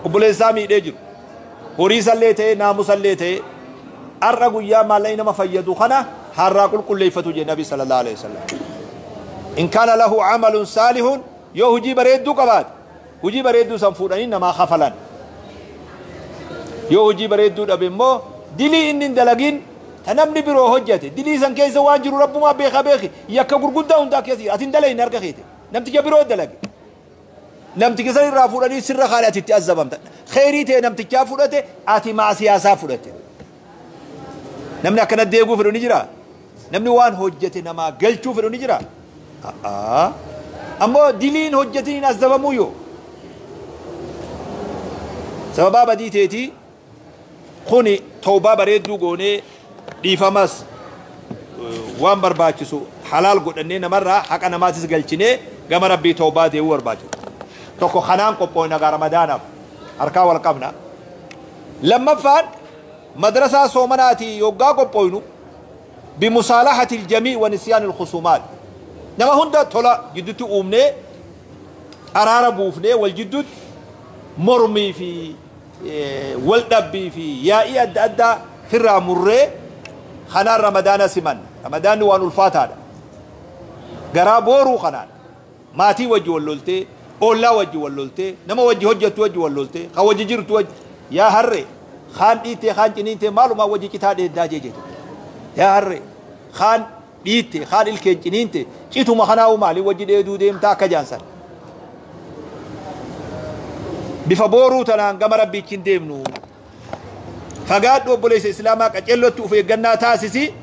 وبلسا ميدجر هوري سليته نامو سليته أرغو يا ما لين ما فيدو خنا هراقل كل ليفتو النبي صلى الله عليه وسلم إن كان له عمل صالح يو هجي بريدو قبات هجي بريدو سنفودني نما خفلان يو هجي بريدو دبمو دلي إن دلقين تنمني برو هجته دلي سن كيس وانجرو رب ما بيخ بيخ يكا غرغدا هوندا كيسي أتين دلين نرجع خيته نمتي برو دلق نمتي كسر رافودني سر خالاتي تأذبمت خيري تي نمتي كافودته أتي مع سياسة فودته نمنا كنا ديغو فرو نجرا نمني وان هجته نما قلتو فرو نجرا أما دلين هجتين أذبمو يو سببا بدي تيتي خوني توبة بريدو غوني ديفامس وان برباچسو حلال غدني نمرا حق نماتس غلچني غم ربي توبة دي ورباچو توكو خنان قپوينا رمضان حركا والقبنا لما فان مدرسة صومناتي يوغا قپوينو بمصالحة الجميع ونسيان الخصومات نما هندا تولا جدتو اومني ارارا بوفني والجدد مرمي في والدبي في يا اد ادى فرا مري خنان رمضان سمن رمضان وان الفات هذا غرابورو خنان ماتي وجه ولولتي اولا وجه ولولتي نما وجه حجت وجه ولولتي خوجي جرت وجه يا هري خان ديتي خان جنينتي مالو ما وجه كتا دي داجي يا هري خان ديتي خان الكن جنينتي چيتو ما خناو مالي وجه دي ديمتا كجانسن بفبورو تنان غم ربي كين ديمنو فقاد وبوليس اسلاما قچلوتو في غنا تاسسي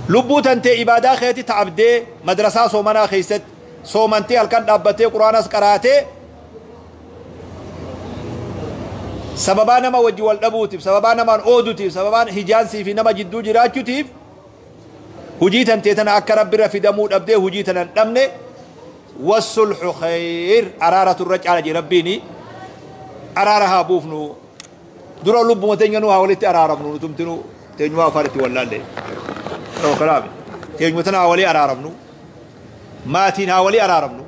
لبو تنتي عباده خيتي تعبدي مدرسه سومنا خيست سومنتي الكن دابتي قرانس قراتي سببا نما وجي والدبوتي سببا نما اودوتي سببا هجانسي في نما جدو جراچوتي هجي تنتي تنا اك ربي رفدمو دبدي هجي تنان دمني والصلح خير أرارة الرجال جي ربيني أرارها بوفنو درو لب متنجنو حولت أرارة منو تمتنو تنجوا فارتي ولا لي رو كلامي تنجوا تنا حولي أرارة منو ماتين حولي أرارة منو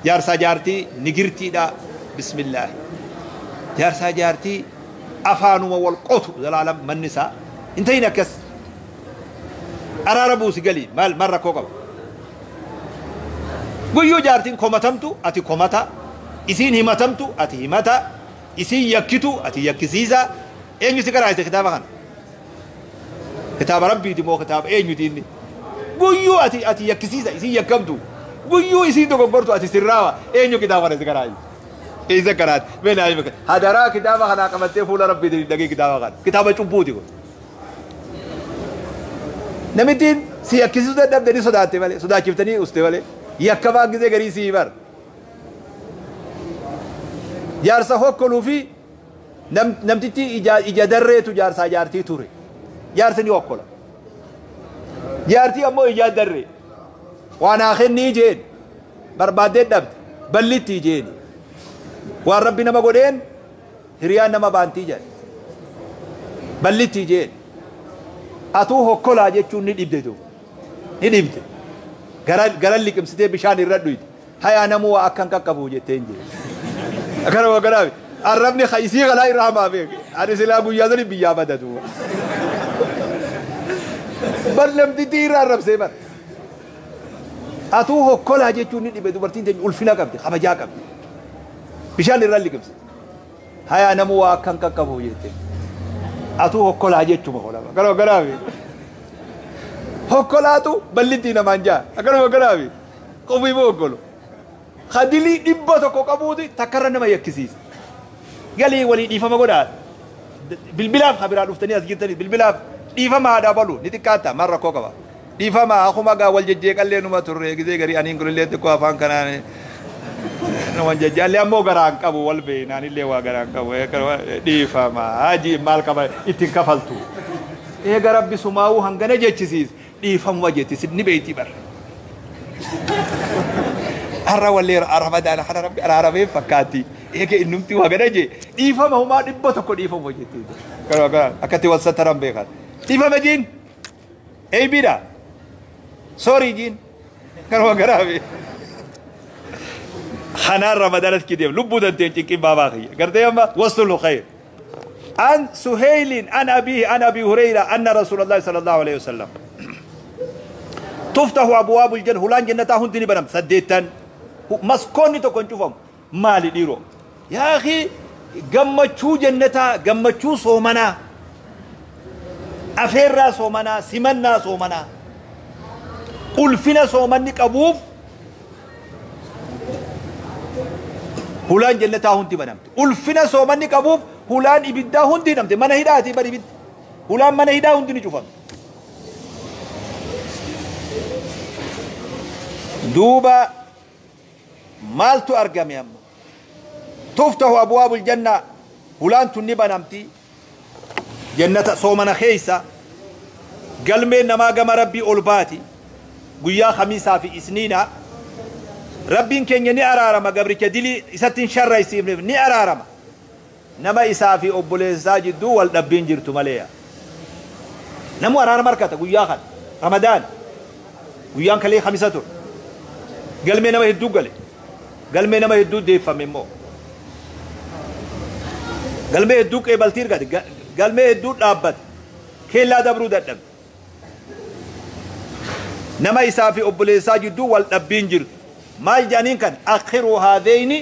جارسا جارتي نجرتي دا بسم الله جارسا جارتي أفانو والقط زلالم من نساء انتهينا كس أرارة بوسي قلي مال مرة كوكب قيو جارتين كومتمتو أتي كومتا إسين همتمتو أتي همتا إسين يكتو أتي يكسيزا إين يسكر عايز كتابة خان كتاب ربي دي مو كتاب إين يديني قيو أتي يكسيزا إسين يكمتو قيو إسين دو كبرتو أتي سراوا إين يكتابة خان يسكر عايز إيه سكرات بين عايز هذا را كتابة خان أقمتي فول ربي دي دقي كتابة خان كتابة چوبو دي نمتين سي يكسيزا دب دني صداتي والے صدا چفتني أستي والے يكبا غزي غريسي بر جارسا هوكلو في نمتتي اجا دريتو جارسا جارتي توري جارسني هوكلا جارتي امو اجا دري وانا خني جين بربادي دبت بلتي جين وان ربي نما غودين هريان نما بانتي جين بلتي جين اتو هوكلا جچون ني ديبدتو ني ديبت garan liqimsitee bishaan irra dhuyte hayaa namuu waa akkan qaqqabu jettee hin jiru. Akkanuma kanaafi arrabni isii kanaa irraa hamaa beeke ani silaa guyyaa sani biyyaa badatu. Bar namtittii irra arrabsee bar. Atuu hokkolaa jechuun ni dhibe dubartiin teenya ulfina qabdi kabajaa qabdi. Bishaan irra liqimsite. Hayaa namuu waa akkan qaqqabu jettee. Atuu hokkolaa jechuma holama. Akkanuma kanaafi. Hokkolaatu ballitti namaan jaa akkanuma kanaafi qofii moo hokkolu khadilii 100 qabuuti takkarra nama yakkisiisa galii walii dhiifama godhaa bilbilaaf kabiraa dhuftanii as jirtanii bilbilaaf dhiifama aadaa balu ni xiqqaatta maal rakkoo qaba dhiifama akkuma gaa wal jejjeeqallee numa turre gisee garii aniin kunillee xiqqoo afaan kanaan nama jejjaallee ammoo garaan qabu wal beeknaanillee waa garaan qabu dhiifama hajii maal qaba ittiin kafaltu eega rabbi sumaa'uu hangana jechisiisa dhiifamuma jetti ni beeyti bar har'a wallee ramadaana kana rabbi araaramee fakkaatti eega innumti waa gana jee dhiifama humaa 100 dhiifama jetti akkatti wal sataran beekan dhiifama jiin Eeybiidha. Soorii jiin. Kanuma garaabe. Kanaan Ramadaanatti kideef lubbuu danteen cinqin baabaa kiyya. Gartee amma wasulu khayr. عن سهيل عن أبيه عن أبي هريرة أن رسول الله صلى الله عليه وسلم تفتح أبواب الجنة هلان جنة هندني بنم سديتن مسكوني تكون شوفهم مالي ديرو يا أخي gammachuu jannataa gammachuu soomanaa afeerraa soomanaa simannaa soomanaa ulfina soomanni qabuuf hulaan jannataa hundi banamte ulfina soomanni qabuuf hulaan ibiddaa hundi hidhamte mana hidhaatii bar ibiddi hulaan mana hidhaa hundi ni cufamte duuba maaltu argame amma تفتح أبواب الجنة هلان تنبا نمتي جنة صومنا خيسة قلمي نما قم ربي أولباتي قيا خميسة في إسنينة ربي كن ني أرارما قبرك دلي إساتين شر يسيب ني أرارما نما إسا في أبوليسا جدو والدبين جرتو ماليا نمو أرارما ركتا قيا خل رمضان قيا كلي خميسة تر قلمي نما هدو قلي قلمي نما هدو ديفا ممو galmee hedduu qeebaltii argate galmee hedduu dhaabbate keellaa dabruu dadhabe nama isaa fi obboleessaa jidduu wal dhabbiin jirtu maal jedhaniin kan akhiruu haadheyni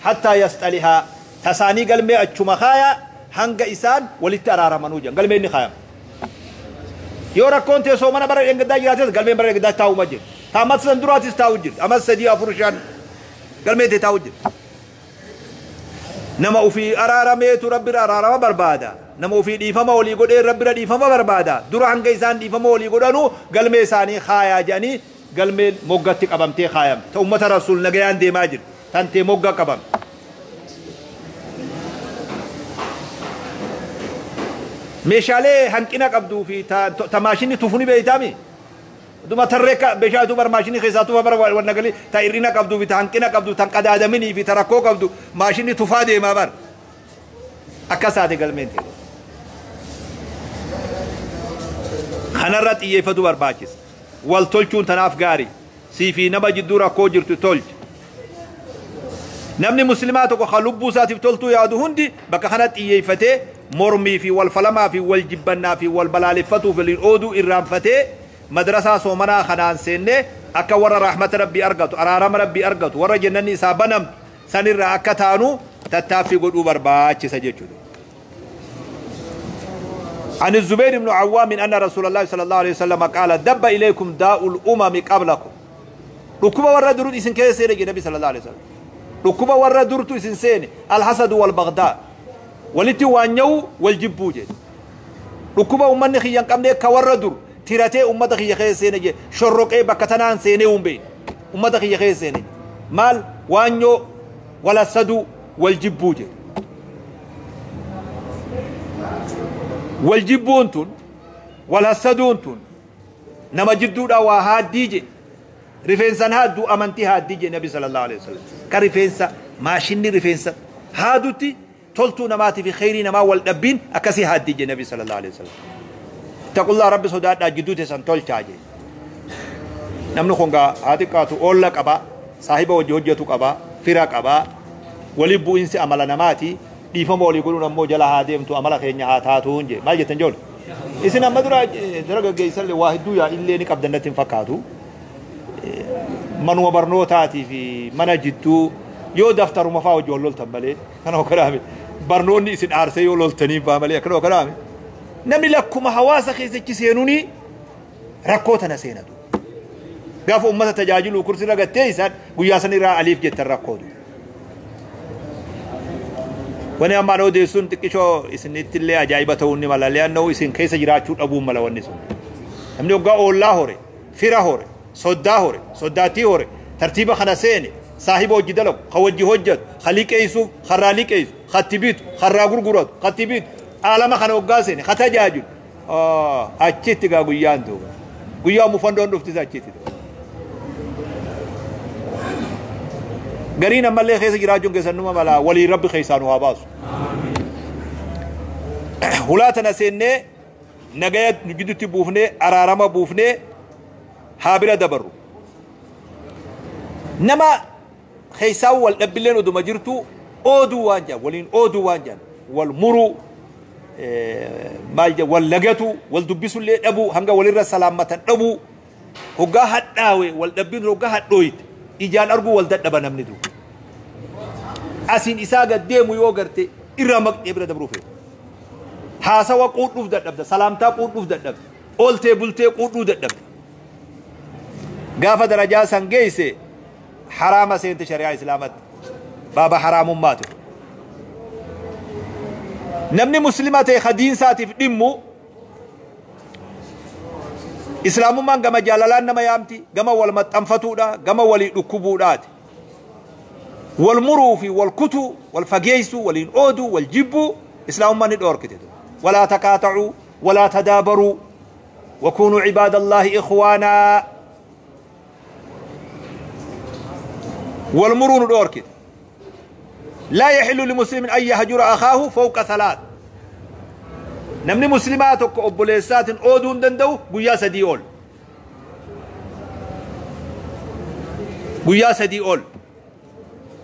hattaa yasxalihaa tasaanii galmee achuma kaayaa hanga isaan walitti araaramanuu jedhan galmee inni kaayama yoo rakkoon teessoo mana bara dheengaddaa jiraates galmeen bara dheengaddaa taa'uma jirti taammas san duraatis taa'u jirti amas 3 4 5 galmee tee taa'u jirti nama ufii araarameetu rabbira araarama barbaada nama ufii dhiifama olii godhee rabbira dhiifama barbaada dura hanga isaan dhiifama olii godhanuu galmee isaanii kaayaa jedhanii galmeen moggatti qabamtee kaayamte ta ummata rasuul nagayaan deemaa jirti tantee mogga qabamte meeshaalee hanqina qabduu fi ta maashinni tufu ni beeytaami duma tarree meeshaa bar maashinni keessaa tufa bara wanna galii ta hir'ina qabduu fi ta hanqina qabdu ta qadaadaminii fi ta rakkoo qabdu maashinni tufaa deemaa bar akkas taate galmeen ta'e. Kanarra xiyyeeffatu barbaachisa. Wal tolchuun tanaaf gaarii sii fi nama jidduu rakkoo jirtu tolchi. Namni muslimaa tokko kan lubbuu isaatiif toltuu yaadu hundi bakka kana xiyyeeffatee mormii fi wal falamaa fi wal jibbannaa fi wal balaaleffatuu fi waliin ooduu irraanfatee madrasaa soomanaa kanaan seennee akka warra rahmata rabbii argatu araarama rabbii argatu warra jannanni isaa banamtu sanirraa akka taanu tattaaffii godhuu barbaachisa jechuudha. عن الزبير بن عوام أن رسول الله صلى الله عليه وسلم قال دب إليكم داء الأمم قبلكم ركوب ورا درود إسن كيس سيري النبي صلى الله عليه وسلم ركوب ورا درتو إسن سيني الحسد والبغضاء ولتي وانيو والجبوجة ركوب أمني خيان قمني كورا در tiratee ummata kiyya keessa seene je shorroqee bakka tanaan seenee hin beekne ummata kiyya keessa seene maal waanyoo wal hassaduu wal jibbuu jedhe wal jibbuun tun wal hassaduun tun nama jidduudha waa haaddii je rifeensan haadduu amantii haaddii je nabi sallallahu alaihi wasallam ka rifeensa maashinni rifeensa haadutti toltuu namaatii fi kheyrii namaa wal dhabbiin akkasii haaddii je nabi sallallahu alaihi wasallam اتقوا الله رب صداد جدوت سن تولچا جي نمنو كونغا هاتي اولا قبا صاحب وجه حجتو قبا فرا قبا ولي بوينس عمل نماتي ديفم ولي غلو نمو جلا هادمتو عمل خينيا هاتاتون جي مال جتن جول اسن امدرا درغ گيسل واحدو يا إلي ني قبدنتين فكاتو منو برنوتاتي في من جدو يو دفتر مفا وجه لولتن مالي كانوا كرامي برنوني اسن ارسي يو لولتني فامالي كانوا كرامي namni lakkuma hawaasa keessatti seenuuni rakkoo tana seenatu. Gaafa uummata tajaajilu kursi irra gattee isaan guyyaa san irraa aliif jettan rakkootu. Wani ammaan odeessuun xiqqishoo isinitti illee ajaa'iba ta'uu ni mala. Le'annoo isin keessa jiraachuu dhabuun mala wanni sun. Namni hoggaa oollaa hore, fira hore, soddaa hore, soddaattii hore, tartiiba kana seene, saahiba hojii dalagu, ka wajji hojjetu, ka liqeessuuf, karraa liqeessu, katti bitu, karraa gurguratu, katti bitu. Alama kana hoggaa seene, ka tajaajilu. Achitti gaa guyyaan duuba. Guyyaa mufandoon dhuftis achitti. Gariin ammallee keessa jiraachuun keessan numa mala walii rabbi keessaa nu haa baasu. Hulaa tana seennee Nagaya nu gidduutti buufnee araarama buufnee haa bira dabarru. Nama keessaa wal dhabbilleen oduma jirtu ooduu waan jedhan waliin ooduu waan jedhan wal muruu maal jedhan wal lagatu wal dubbisullee dhabuu hanga walirra salaammatan dhabuu hoggaa hadhaawe wal dhabbiin hoggaa hadhooyite ijaan arguu wal dadhaba namni du. Asiin isaa gad deemu yoo garte irraa maqxee bira dabruu feetu. Haasawa quudhuuf dadhabda, salaamtaa quudhuuf dadhabda, ooltee bultee quudhuu dadhabda. Gaafa darajaa san geesse haraama seente shari'aa islaamatti. Baaba haraamummaatu. Namni muslima ta'e hadiinsaatiif dhimmu islaamummaan gama jaalalaan nama yaamti, gama wal maxxanfatuudha, gama walii dhukkubuudhaati. Wal muruu fi wal kutuu, wal fageessuu, waliin ooduu, wal jibbuu islaamummaan ni dhoorkite. ولا تقاطعوا ولا تدابروا وكونوا عباد الله إخوانا والمرون دوركت. لا يحل لمسلم أن يهجر أخاه فوق ثلاث. نمني مسلماتك أبوليسات أودون دندو قيا سدي أول، قيا سدي أول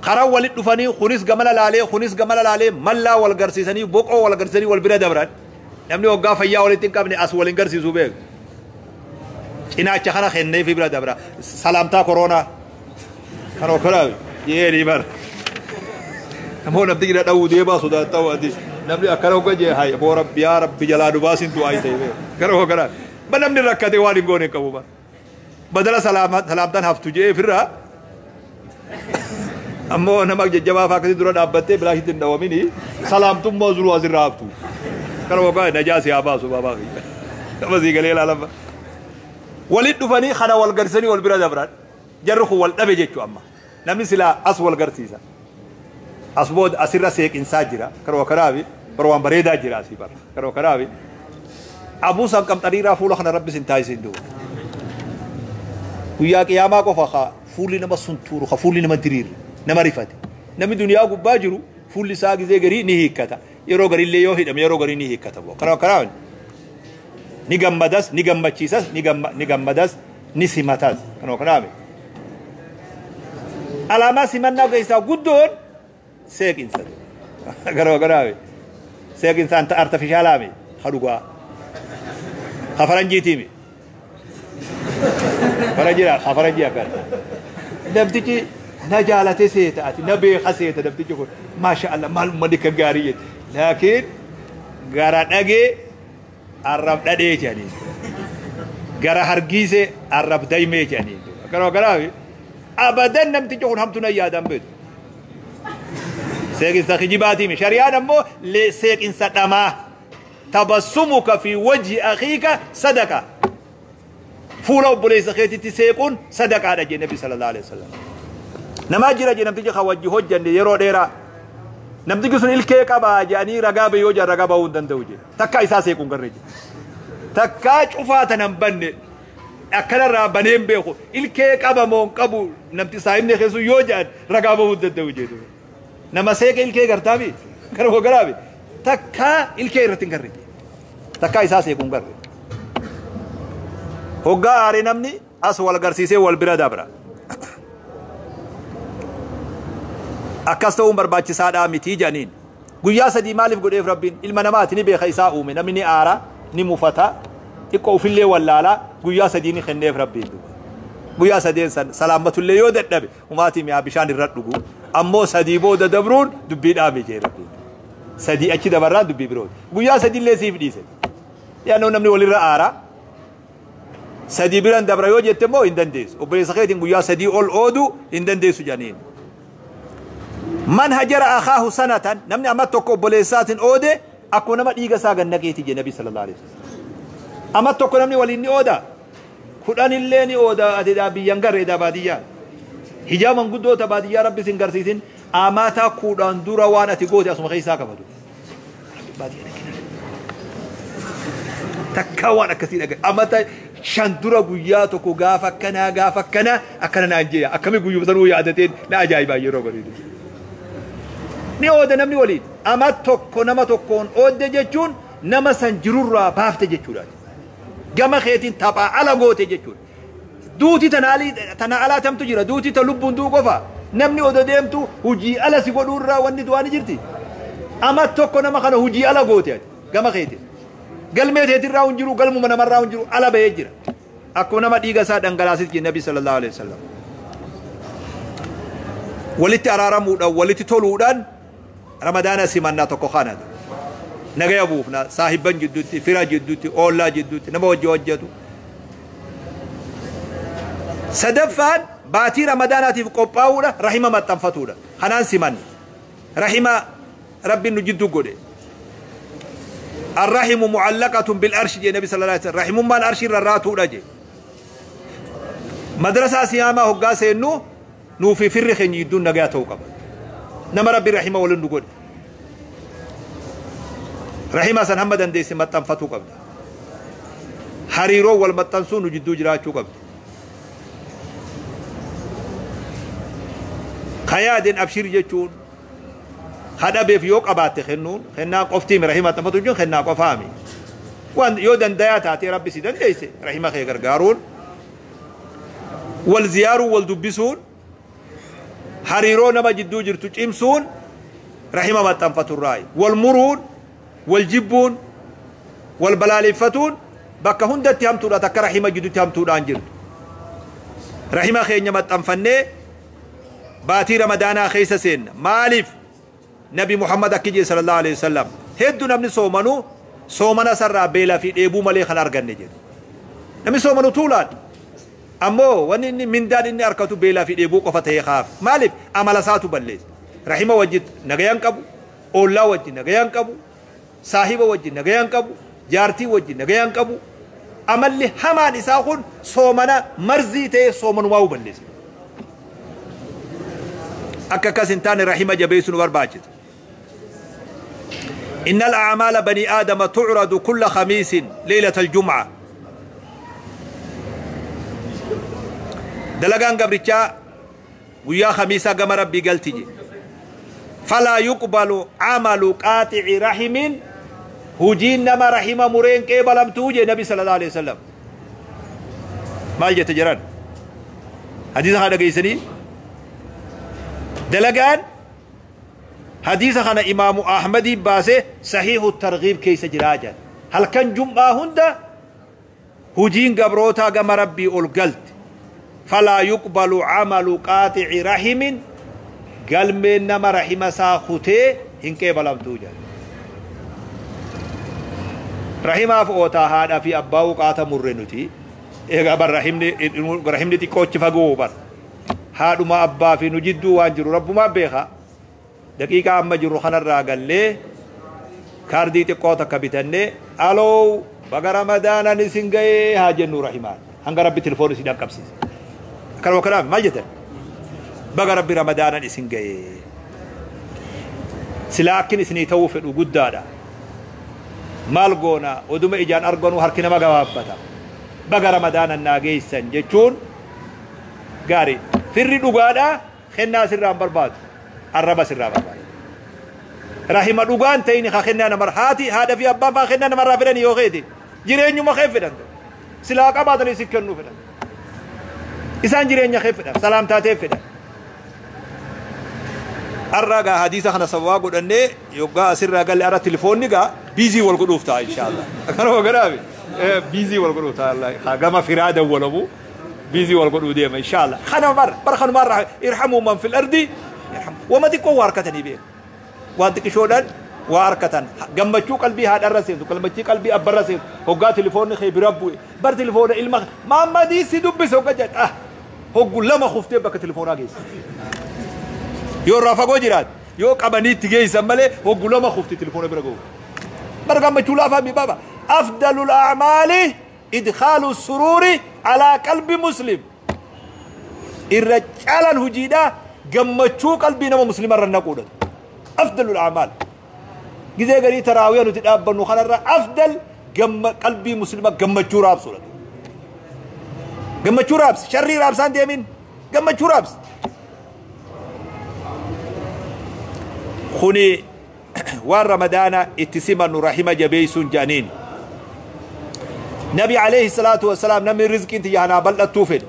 خرا ولد دفني خنيس جمال لالي خنيس جمال لالي ملا والغرسيسني بوقو والغرسيسني والبرا دبران. نمني وقا فيا ولتين قبني أس ولنغرسيسو بيك إنا أشخنا خنني في برا دبرا سلامتا كورونا كانوا كراوي يلي بر نمو نبدي كده داود يبا سودا تاو دي نمني أكرهو كجي هاي أبو رب يا رب جلال باسين تو آي تيبه كرهو كرا بنمني ركعتي واني غوني كبوبا بدل سلامات سلامتان هفتو جي فرا ammoo nama jajjabaa fa'aa akkasii dura dhaabbattee bilaashitti hin dhawamini salaamtummaa zuruu asirraa haftu. Kana waggaa najaa si haa baasu baabaa fi nama sii galee ilaalama. Walitti dhufanii kana wal garsanii wal bira dabran jarri kun wal dhabe jechuu amma namni silaa as wal garsiisa. As booda asirra seeqinsaa jira karoo kanaafi bara waan bareedaa jira asii bara karoo kanaafi abuusaan qabxaniiraa fuula kana rabbi sin taasisin duuba. Guyyaa qiyaamaa qofa haa fuulli nama suntuuru haa fuulli nama diriiru. Nama rifate namni duniyaa gubbaa jiru fuulli isaa gizee garii ni hiikkata yeroo gariillee yoo hidhame yeroo garii ni hiikkata karaa karaa ni gammadas ni gammachiisas ni gammadas ni simatas kanoo kanaame alaamaa simannaa keessaa guddoon seeqinsa karaa kanaame seeqinsa anta artifishaalaame ha dhugaa ha faranjiitiimi faranjiidha ha faranjii akkana namtichi na jaalate seeta ati na beeka seeta namtichi kun maasha Allah maalummaa ni kan gaarii jette laakiin gara dhagee arrab dhadhee jedhanii gara hargiise arrab daymee jedhanii gara garaafi abadan namtichi kun hamtu na yaadan beetu seeqinsa kijibaatiimi shari'aan ammoo seeqinsa dhamaa tabassumuka fi wajhi akhiika sadaqa fuula obboleessa keetitti seequun sadaqaadha jee nabi sallallahu alaihi wasallam. Namaa jira jee namtichi kan wajji hojjanne yeroo dheeraa namtichi sun ilkee qabaa jedhanii ragaa bahee yoo jedhan ragaa bahuu hin danda'u jee takkaa isaa seequun garree jee takkaa cufaa tanan banne akkanarraa baneen beeku ilkee qaba moo hin qabu namti saahibni keessu yoo jedhan ragaa bahuu hin danda'u jee nama seeqe ilkee gartaami gara hogaraabi takkaa ilkee irratti hin garree jee takkaa isaa seequun garree hoggaa aaree namni as wal garsiisee wal bira dabra. Akkas ta'uun barbaachisaadhaa mitii jedhaniin. Guyyaa sadii maaliif godheef rabbiin ilma namaati ni beeka isaa uume namni ni aara ni mufata xiqqoo ofillee wallaalaa guyyaa sadii ni kenneef rabbiin duuba. Guyyaa sadeen san salaammatullee yoo dadhabe umaatii mi'aa bishaan irra dhugu ammoo sadii booda dabruun dubbii dhaame jee rabbiin. Sadii achi dabarraan dubbii birooti. Guyyaa sadiillee siif dhiise. Yaannoo namni walirra aara. Sadii biraan dabra yoo jette immoo hin dandeessu. Obboleessa keetiin guyyaa sadii ol oodu hin dandeessu jedhaniin. Man hajara akhaahu sanatan namni amma tokko obboleessaatiin oode akkuma nama dhiiga isaa gad naqeeti jee nabi sallallahu alaihi wasallam. Amma tokko namni waliin ni ooda. Kudhanillee ni ooda ati daa biyyan garree daa baadiyyaa. Hijaaman guddoota baadiyyaa rabbi sin garsiisin amata kudhan dura waan ati goote asuma keessaa qabatu. Baadiyyaa dhaqina. Takkaa waan akkasii dhagaye. Amata shan dura guyyaa tokko gaafa akkanaa gaafa akkanaa akkana naan jeeya. Akkami guyyuma sanuu yaadateen na ajaa'ibaa yeroo bareedu. Ni ooda namni waliin. Ama tokko nama tokkoon oodde jechuun Nama san jirurraa baafte jechuudha. Gama keetiin taphaa ala goote jechuudha. Duuti tana alaa tamtu jira. Duuti ta lubbuun du'u qofa. Namni odoo deemtu hujii ala si godhuurraa wanni du'aa ni jirti. Ama tokko nama kana hujii ala goote ati gama keetiin. Galmee teetirraa hin jiru, galmuma namarraa hin jiru, ala bahee jira. Akkuma nama dhiiga isaa dhangalaasit jee Nabi sallallahu alaihi wasallam. Walitti araaramuudhaan, walitti toluudhaan Ramadaana simannaa tokko kana. Nagaya buufna saahibban jidduutti, fira jidduutti, oollaa jidduutti, nama wajji hojjetu. Sadaffaan baatii Ramadaanaatiif qophaa'uudha, rahima maxxanfatuudha. Kanaan simanna. Rahima Rabbiin nu jidduu godhe. Arrahimu mu'allaqatun bil arshi jee Nabi sallallahu alaihi wasallam. Rahimummaan arshii irra raatuudha jee. Madrasaa siyaamaa hoggaa seennu nuu fi firri keenya jidduun nagaa ta'uu qaba. Nama Rabbi rahima waliin nu godhe. Rahima san hamma dandeesse maxxanfatuu qabda. Hariiroo wal maxxansuu nu jidduu jiraachuu qabdi. Ka yaadeen abshir jechuun kadhabeef yoo qabaatte kennuun kennaa qoftiimi rahima maxxanfatu jechuun kennaa qofaami. Waan yoo dandayaa taatee Rabbi si dandeesse rahima kee gargaaruun wal ziyaaruu wal dubbisuun hariiroo nama jidduu jirtu cimsuun rahima maxxanfaturraayi. Wal muruun, wal jibbuun, wal balaaleffatuun bakka hundatti hamtuudha takka rahima jidduutti hamtuudhaan jirtu. Rahima keenya maxxanfannee baatii Ramadaanaa keessa seenna. Maaliif? Nabi Muhammad akki jee sallallahu alaihi wasallam hedduu namni soomanuu soomana sarraa beelaa fi dheebuu malee kan arganne jedhe. Namni soomanu tuulaan. Ammoo wanni inni mindaan inni argatu beelaa fi dheebuu qofa ta'ee kaaf. Maaliif? Amala isaatu balleessa. Rahima wajji nagayaan qabu, oollaa wajji nagayaan qabu, saahiba wajji nagayaan qabu, jaartii wajji nagayaan qabu. Amalli hamaan isaa kun soomana marzii ta'ee soomanumaa balleessa. Akka akkas hin taane rahima jabeessuu nu barbaachisa. إن الأعمال بني آدم تعرض كل خميس ليلة الجمعة. دلقان قبرتشا ويا خميسة قم ربي قلتجي. فلا يقبل عمل قاطع رحم هجين نما رحم مرين كيبلم توجي نبي صلى الله عليه وسلم. ما جت جران حديث هذا قيسني دلقان حديث خنا إمام أحمد باسه صحيح الترغيب كيس جراجا. هل كان جمعة هندا هجين قبروتا قم ربي ألقلت فلا يقبل عمل قاطع رحم قال من نما رحم ساخته إنك بلم توجد. رحمة فوتا هذا في أباو قاطع مرنتي إيه بر رحمني تكوتش فجو بر هذا ما أبا في نجدو وانجر رب ما بيها دقيقة أما جرو خنا الراجل ليه كاردي تكوتا كابتني ألو بقى رمضان نسنجي هاجن رحمان هنگ ربي تلفون سيدا كبسيس كلام كلام ما جت بقى ربي رمضان نسنجي سلاكن سني توفر وجود دادا مالغونا ودوم إجان أرجون وهركنا ما جوابتا بقى رمضان الناجي سنجتون قاري في الرجالة خلنا سرام برباد الربا سرام برباد رحمة دوغان تيني خخنا نمر هاتي هذا في أبا فخنا نمر رافلني يوغيدي جيرين يوم خيفنا سلاك أبا تلي سكنو فينا إنسان جيرين يخيفنا سلام تاتي فينا الرجع حديث خنا سوا قد أني يوجا أسر رجع أرى تليفون نجا بيزي والقروف تا إن شاء الله أنا وقرابي بيزي والقروف تا الله خا في رادة ولا بو بيزي والقروف ديما إن شاء الله خنا مر برخنا مر ارحموا من في الأرض يرحم وما تكون واركتني بيه وانت كشودان واركتن جمتشو قلبي هذا الرسيد وكلمتشي قلبي أب الرسيد هو تليفون خي بربوي بر تليفون المخ ما ما دي سيدو بس هو جت هو لما خفت بك تليفون اجيس يو رافقو جيرات يو قبني تجي سمله هو لما خفت تليفون برغو برغم مچولا فامي بابا افضل الاعمال ادخال السرور على قلب مسلم الرجال هجيدا جمتشو قلبي نما مسلم رنقوده أفضل الأعمال جزء قري تراويح نتقابل نخلر أفضل جم قلبي مسلمة جم تشوراب سورة جم تشوراب شري راب سان ديمين جم تشوراب خوني Waan Ramadaana itti simannu rahima jabeeysuun jedhaniin. Nabi alayhi salaatu wassalaam, namni rizqiin tiyya hanaa bal'attuu fedhe,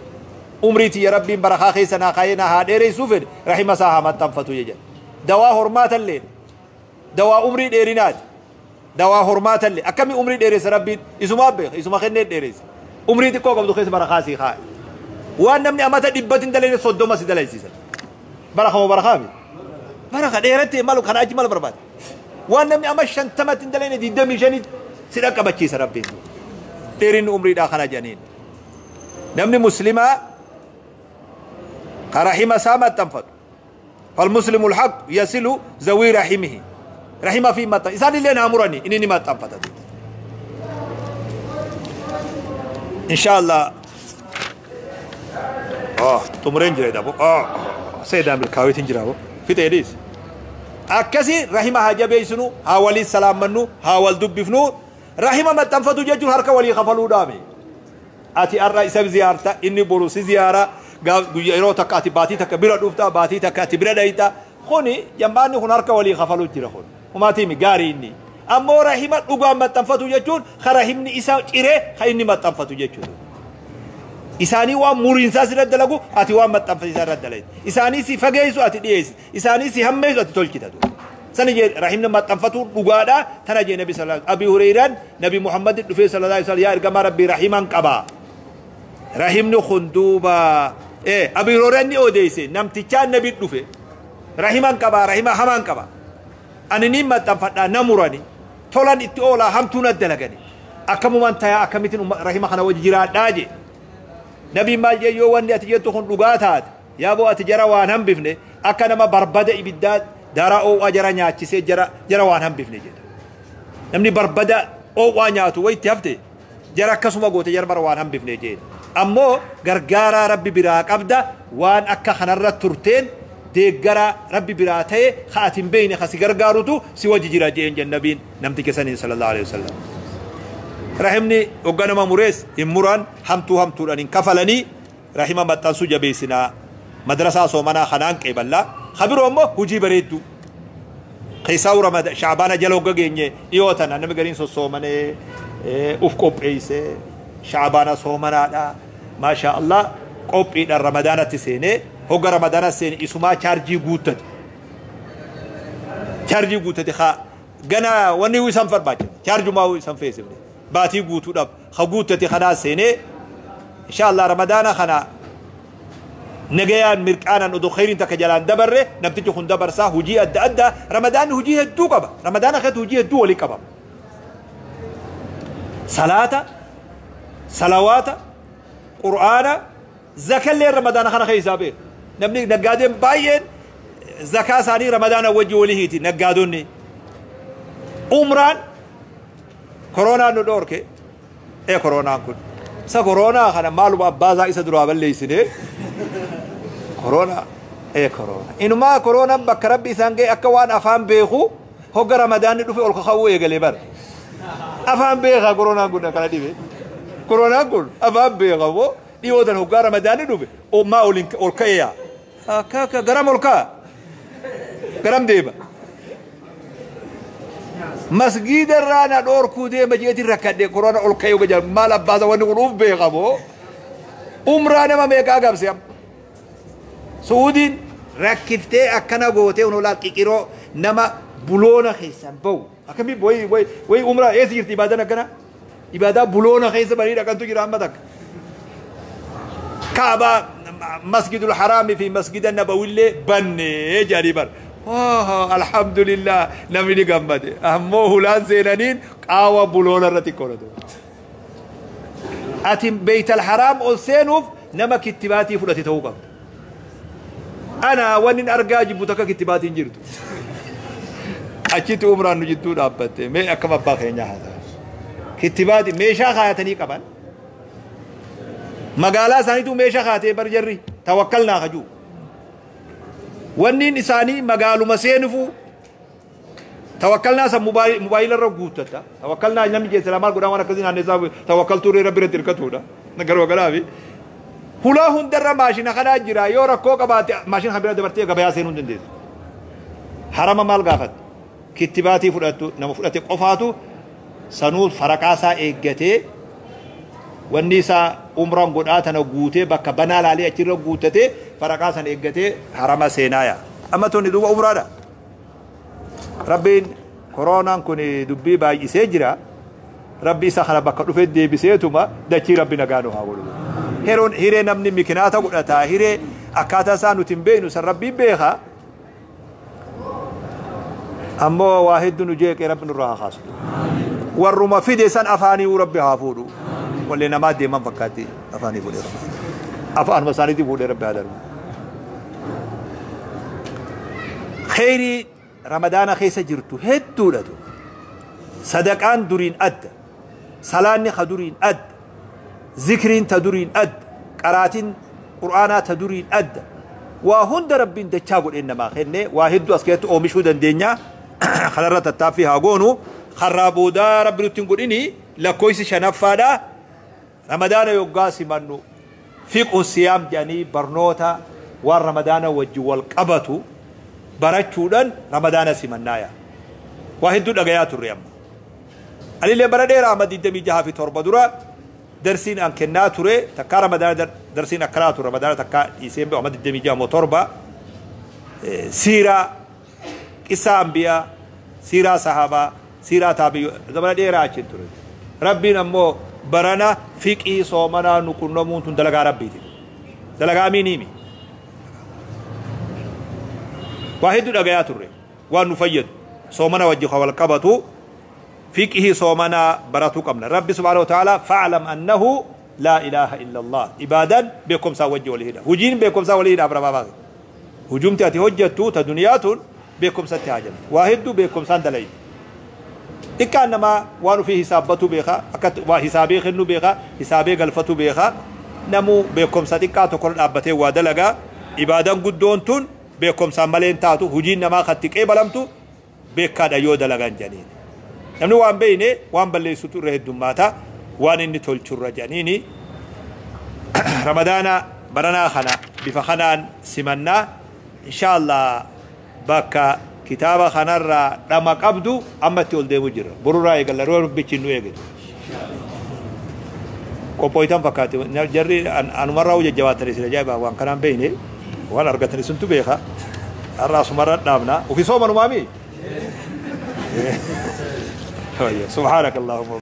umrii tiyya Rabbiin barakaa keessa naa kaayee naa haa dheereessuu fedhe, rahima isaa haa maxxanfatu jedhan. Dawaa hormaatallee, dawaa umrii dheerinaati. Dawaa hormaatallee akkami umrii dheeressa Rabbiin isumaa beeka, isuma kennee dheeressa. Umrii xiqqoo qabdu keessa barakaa sii kaa'e. Waan namni amata 100 hin dalayne 30 si dalaysiisan. Baraka moo barakaa miti? Baraka dheerattee maal kana achi maal barbaada? Waan namni amma 50tti hin dalayne 25tti si dhaqqabachiisa Rabbiin. Dheerinni umriidhaa kana jedhaniin. Namni Muslimaa ka rahima isaa maxxanfatu. فالمسلم الحق يصل ذوي رحمه. Rahima fi maxxan isaan illee naa murani, inni ni maxxanfata. Inshallah. Oh, xumureen jira dabo. Oh, seedaa milkaaweetiin jira bo. Fixee dhiis. Akkasi rahima haa jabeessinu, haa walii salaammannu, haa wal dubbifnu. Rahima maxxanfatu jechuun harka walii kafaluudhaami. Ati har'a isa ziyaarta, inni boru si ziyaara. Guyyaa yeroo takka ati baatii takka bira dhufta, baatii takka ati bira dhayita. Kuni jammaanni kun harka walii kafaluu jira kun. Humaatiimi gaarii inni. Ammoo rahima dhugaan maxxanfatu jechuun ka rahimni isa ciree ka inni maxxanfatu jechuudha. Isaanii waan muriinsaa sirra dalagu, ati waan maxxanfasiisaa irra dalayta. Isaanii si fageessu, ati dhiyeessi. Isaanii si hammeessu, ati tolchita. Sani jee rahimni maxxanfatu dhugaadha. Tana jee Nabi sallallahu Abi Hurayraan Nabi Muhammad dhufee sallallahu alaihi wasallam, yaa ergamaa Rabbii, rahiman qaba. Rahimni kun duuba Abi Hurayraan ni odeesse, namtichaan Nabi dhufe. Rahiman qaba, rahima hamaan qaba. Ani ni maxxanfadhaa, na murani. Tolan itti oolaa, hamtuu na dalagani. Akkamumaan tayaa, akkamittiin rahima kana wajji jiraadhaa jee. Nabiin maal jee? Yoo wanni ati jettu kun dhugaa taate, yaaboo ati jara waan hambifne, akka nama barbada ibiddaa daaraa oowwaa jara nyaachisee jara waan hambifne jedha. Namni barbada oowwaa nyaatu wayitti hafte jara akkasuma goote, jara bara waan hambifne jeen. Ammoo gargaaraa Rabbi biraa qabda, waan akka kanarra turteen deeggaraa Rabbi biraa ta'e ka ati hin beekne ka si gargaarutu si wajji jira jeen jennabiin namticha saniin sallallahu alaihi wasallam. Rahimni hogga nama murees hin muran, hamtuu hamtuudhaan hin kafalanii. Rahima maxxansuu jabeessinaa. Madrasaa soomanaa kanaan qeeballaa. Kabiroo immoo hojii bareedduu. Keessaa Ramada Shaabaana jala hogga geenye dhiyoo tana namni gariin sossoomanee uf qopheessee Shaabaana soomanaadha. Maashaa Allah, qophiidhaan Ramadaanatti seenee, hogga Ramadaana seene isumaa chaarjii guuttate. Chaarjii guuttate haa gana wanni isaan barbaachifne, chaarjumaa isaan feesifne, baatii guutuudhaaf ha guuttate kanaa seenee, insha Allah Ramadaana kana nagayaan mirqaanaan odoo khayriin takka jalaan dabarre namtichi kun dabarsaa. Hujii adda addaa, Ramadaanni hujii hedduu qaba. Ramadaana keessatti hujii hedduu walii qaba. Salaata, salawaata, Qur'aana, zakallee Ramadaana kana keessaa beeku. Namni naggaadeen baay'een zakaa isaanii Ramadaana wajji walii hiiti naggaadonni. Umraan koronaan nu dhoorke. Koronaan kun isa koronaa kana maaluma abbaasaa isa duraa balleessine. Koronaa, koronaa inumaa koronaan bakka Rabbi isaan ga'e akka waan afaan beeku hogga Ramadaanni dhufe ol kaka'uu eegalee bara. Afaan beekaa koronaan kun akkana dhibe. Koronaan kun afaan beeka moo dhiyootan hoggaa Ramadaanni dhufe maa ol ka'e yaa akka akka garam ol ka'a, garam deema, masgiida irraa na dhoorkuu deema jeetiin rakkadhe. Korona ol ka'ee hogga maal abbaasa wanni kun uf beeka moo umraa nama meeqaa gabse. Amma Suudiin rakkiftee akkana gootee onolaa qiqiroo nama buloona keessan bahu akkamii wayi wayi wayi umraa eessa jirti? Ibaadaan akkana ibaadaa buloona keessa banii dhaqantu jira. Amma takka Kaabaa, Masjidul Haraami fi Masjida Nabawillee bannee jedhanii bar. Alhamdulillah, namni ni gammade. Ammoo hulaan seenaniin qaawa buloona irratti qoratu. Ati Beeytal Haraam ol seenuuf nama kittibaatii fudhate ta'uu qabda. Ana wanni argaa jibbu takka kittibaatiin jirtu. Achitti umraan nu jidduu dhaabbatte, mee akkam abbaa keenyaa haa ta'u. Kittibaatii meeshaa kaayatanii qaban. Magaalaa isaaniitu meeshaa kaatee bar jarri tawakkalnaa kajuu. Wanniin isaanii magaaluma seenufuu tawakkalnaa san mobaayila irra guuttata. Tawakkalnaa namni jeessa maal godhaa, waan akkasii naannessaa tawakkaltuu irra biratti hirkatuudha. Garuu kanaafi hulaa hundarra maashina kanaa jira, yoo rakkoo qabaate maashina kan bira dabartee gabayaa seenuu hin dandeessu. Harama maal gaafatte? Kittibaatii fudhattu nama fudhate qofaatu sanuu faraqaa isaa eeggatee wanni isaa umraan godhaa tana guutee bakka banaa laalee achirra guuttatee faraqaa sana eeggatee harama seenaaya. Amma tuni duuba umraadha. Rabbiin koronaan kun dubbii baay'isee jira. Rabbi isa kana bakka dhufee deebiseetuma dachii rabbi nagaa nu haa godhu. Heroon hiree namni mikinaata godhataa hiree akkaataa isaa nuti hin beeknu san rabbiin beeka. Ammoo waa hedduu nu jeeqee rabbi nurraa haa kaasu. Warruma fide san afaanii rabbi haa fuudhu. Wallee namaa deeman fakkaatti afaanii fuudhee rabbi. Afaanuma isaaniitii fuudhee rabbi haa darbu. Kheyrii Ramadaana keessa jirtu hedduudhatu. Sadaqaan duriin adda. Salaanni ka duriin adda. Zikriin ta duriin adda. Qaraatiin Qur'aanaa ta duriin adda. Waa hunda rabbiin dachaa godheen namaa kenne waa hedduu as keessatti oomishuu dandeenya. Kanarra tattaaffii haa goonu. Karraa boodaa rabbi nutti hin godhini lakkoofsi shanaffaadha. Ramadaana yoggaa simannu fiqhu siyaam jedhanii barnoota waan ramadaana wajji wal qabatu barachuudhaan ramadaana simannaaya. Waa hedduu dhagayaa turre amma. Anillee bara dheeraa amma 26 fi 7 dura darsiin an kennaa ture takkaa ramadaana darsiin akkanaa ture ramadaana takkaa dhiisee amma 26 moo 7 siiraa qissaa anbiyaa siiraa sahaabaa siiraa taabiyyoo zamana dheeraa achiin ture. Rabbiin ammoo barana fiqii soomanaa nu qunnamuun tun dalagaa rabbiiti. Dalagaa miiniimi. Waa hedduu dhagayaa turre waan nu fayyadu soomana wajji wal qabatu fiqhii soomanaa baratuu qabna. Rabbi subhaanahu wa ta'ala fa'alam annahu laa ilaaha illa Allah. Ibaadaan beekumsaa wajji walii hidha. Hujiin beekumsaa walii hidha abra baabaa. Hujumti ati hojjettu ta duniyaa tun beekumsatti haajamti. Waa hedduu beekumsaan dalayi. Xiqqaan namaa waan ofii hisaabbatu beeka akka waa hisaabee kennu beeka hisaabee galfatu beeka namuu beekumsa xiqqaa tokko dhaabbatee waa dalagaa. Ibaadaan guddoon tun beekumsaan malee hin taatu hujiin namaa katti qeebalamtu beekaadha yoo dalagan jedhaniin. Namni waan beeyne waan balleessutu irra heddummaata waan inni tolchurra jedhaniini. Ramadaana baranaa kana bifa kanaan simannaa inshaallah bakka kitaaba kanarraa dhama qabdu ammatti ol deemu jira. Borurraa eegalla yeroo rabbichi nu eegatu. Qophooytan fakkaate jarri anumarraa hojii jajjabaatanii isin ajaa'iba waan kanaan beeyne waan argatanii suntu beeka. Har'a asumarra dhaabna. Ufi soomanumaami? Subhaanakallahumma.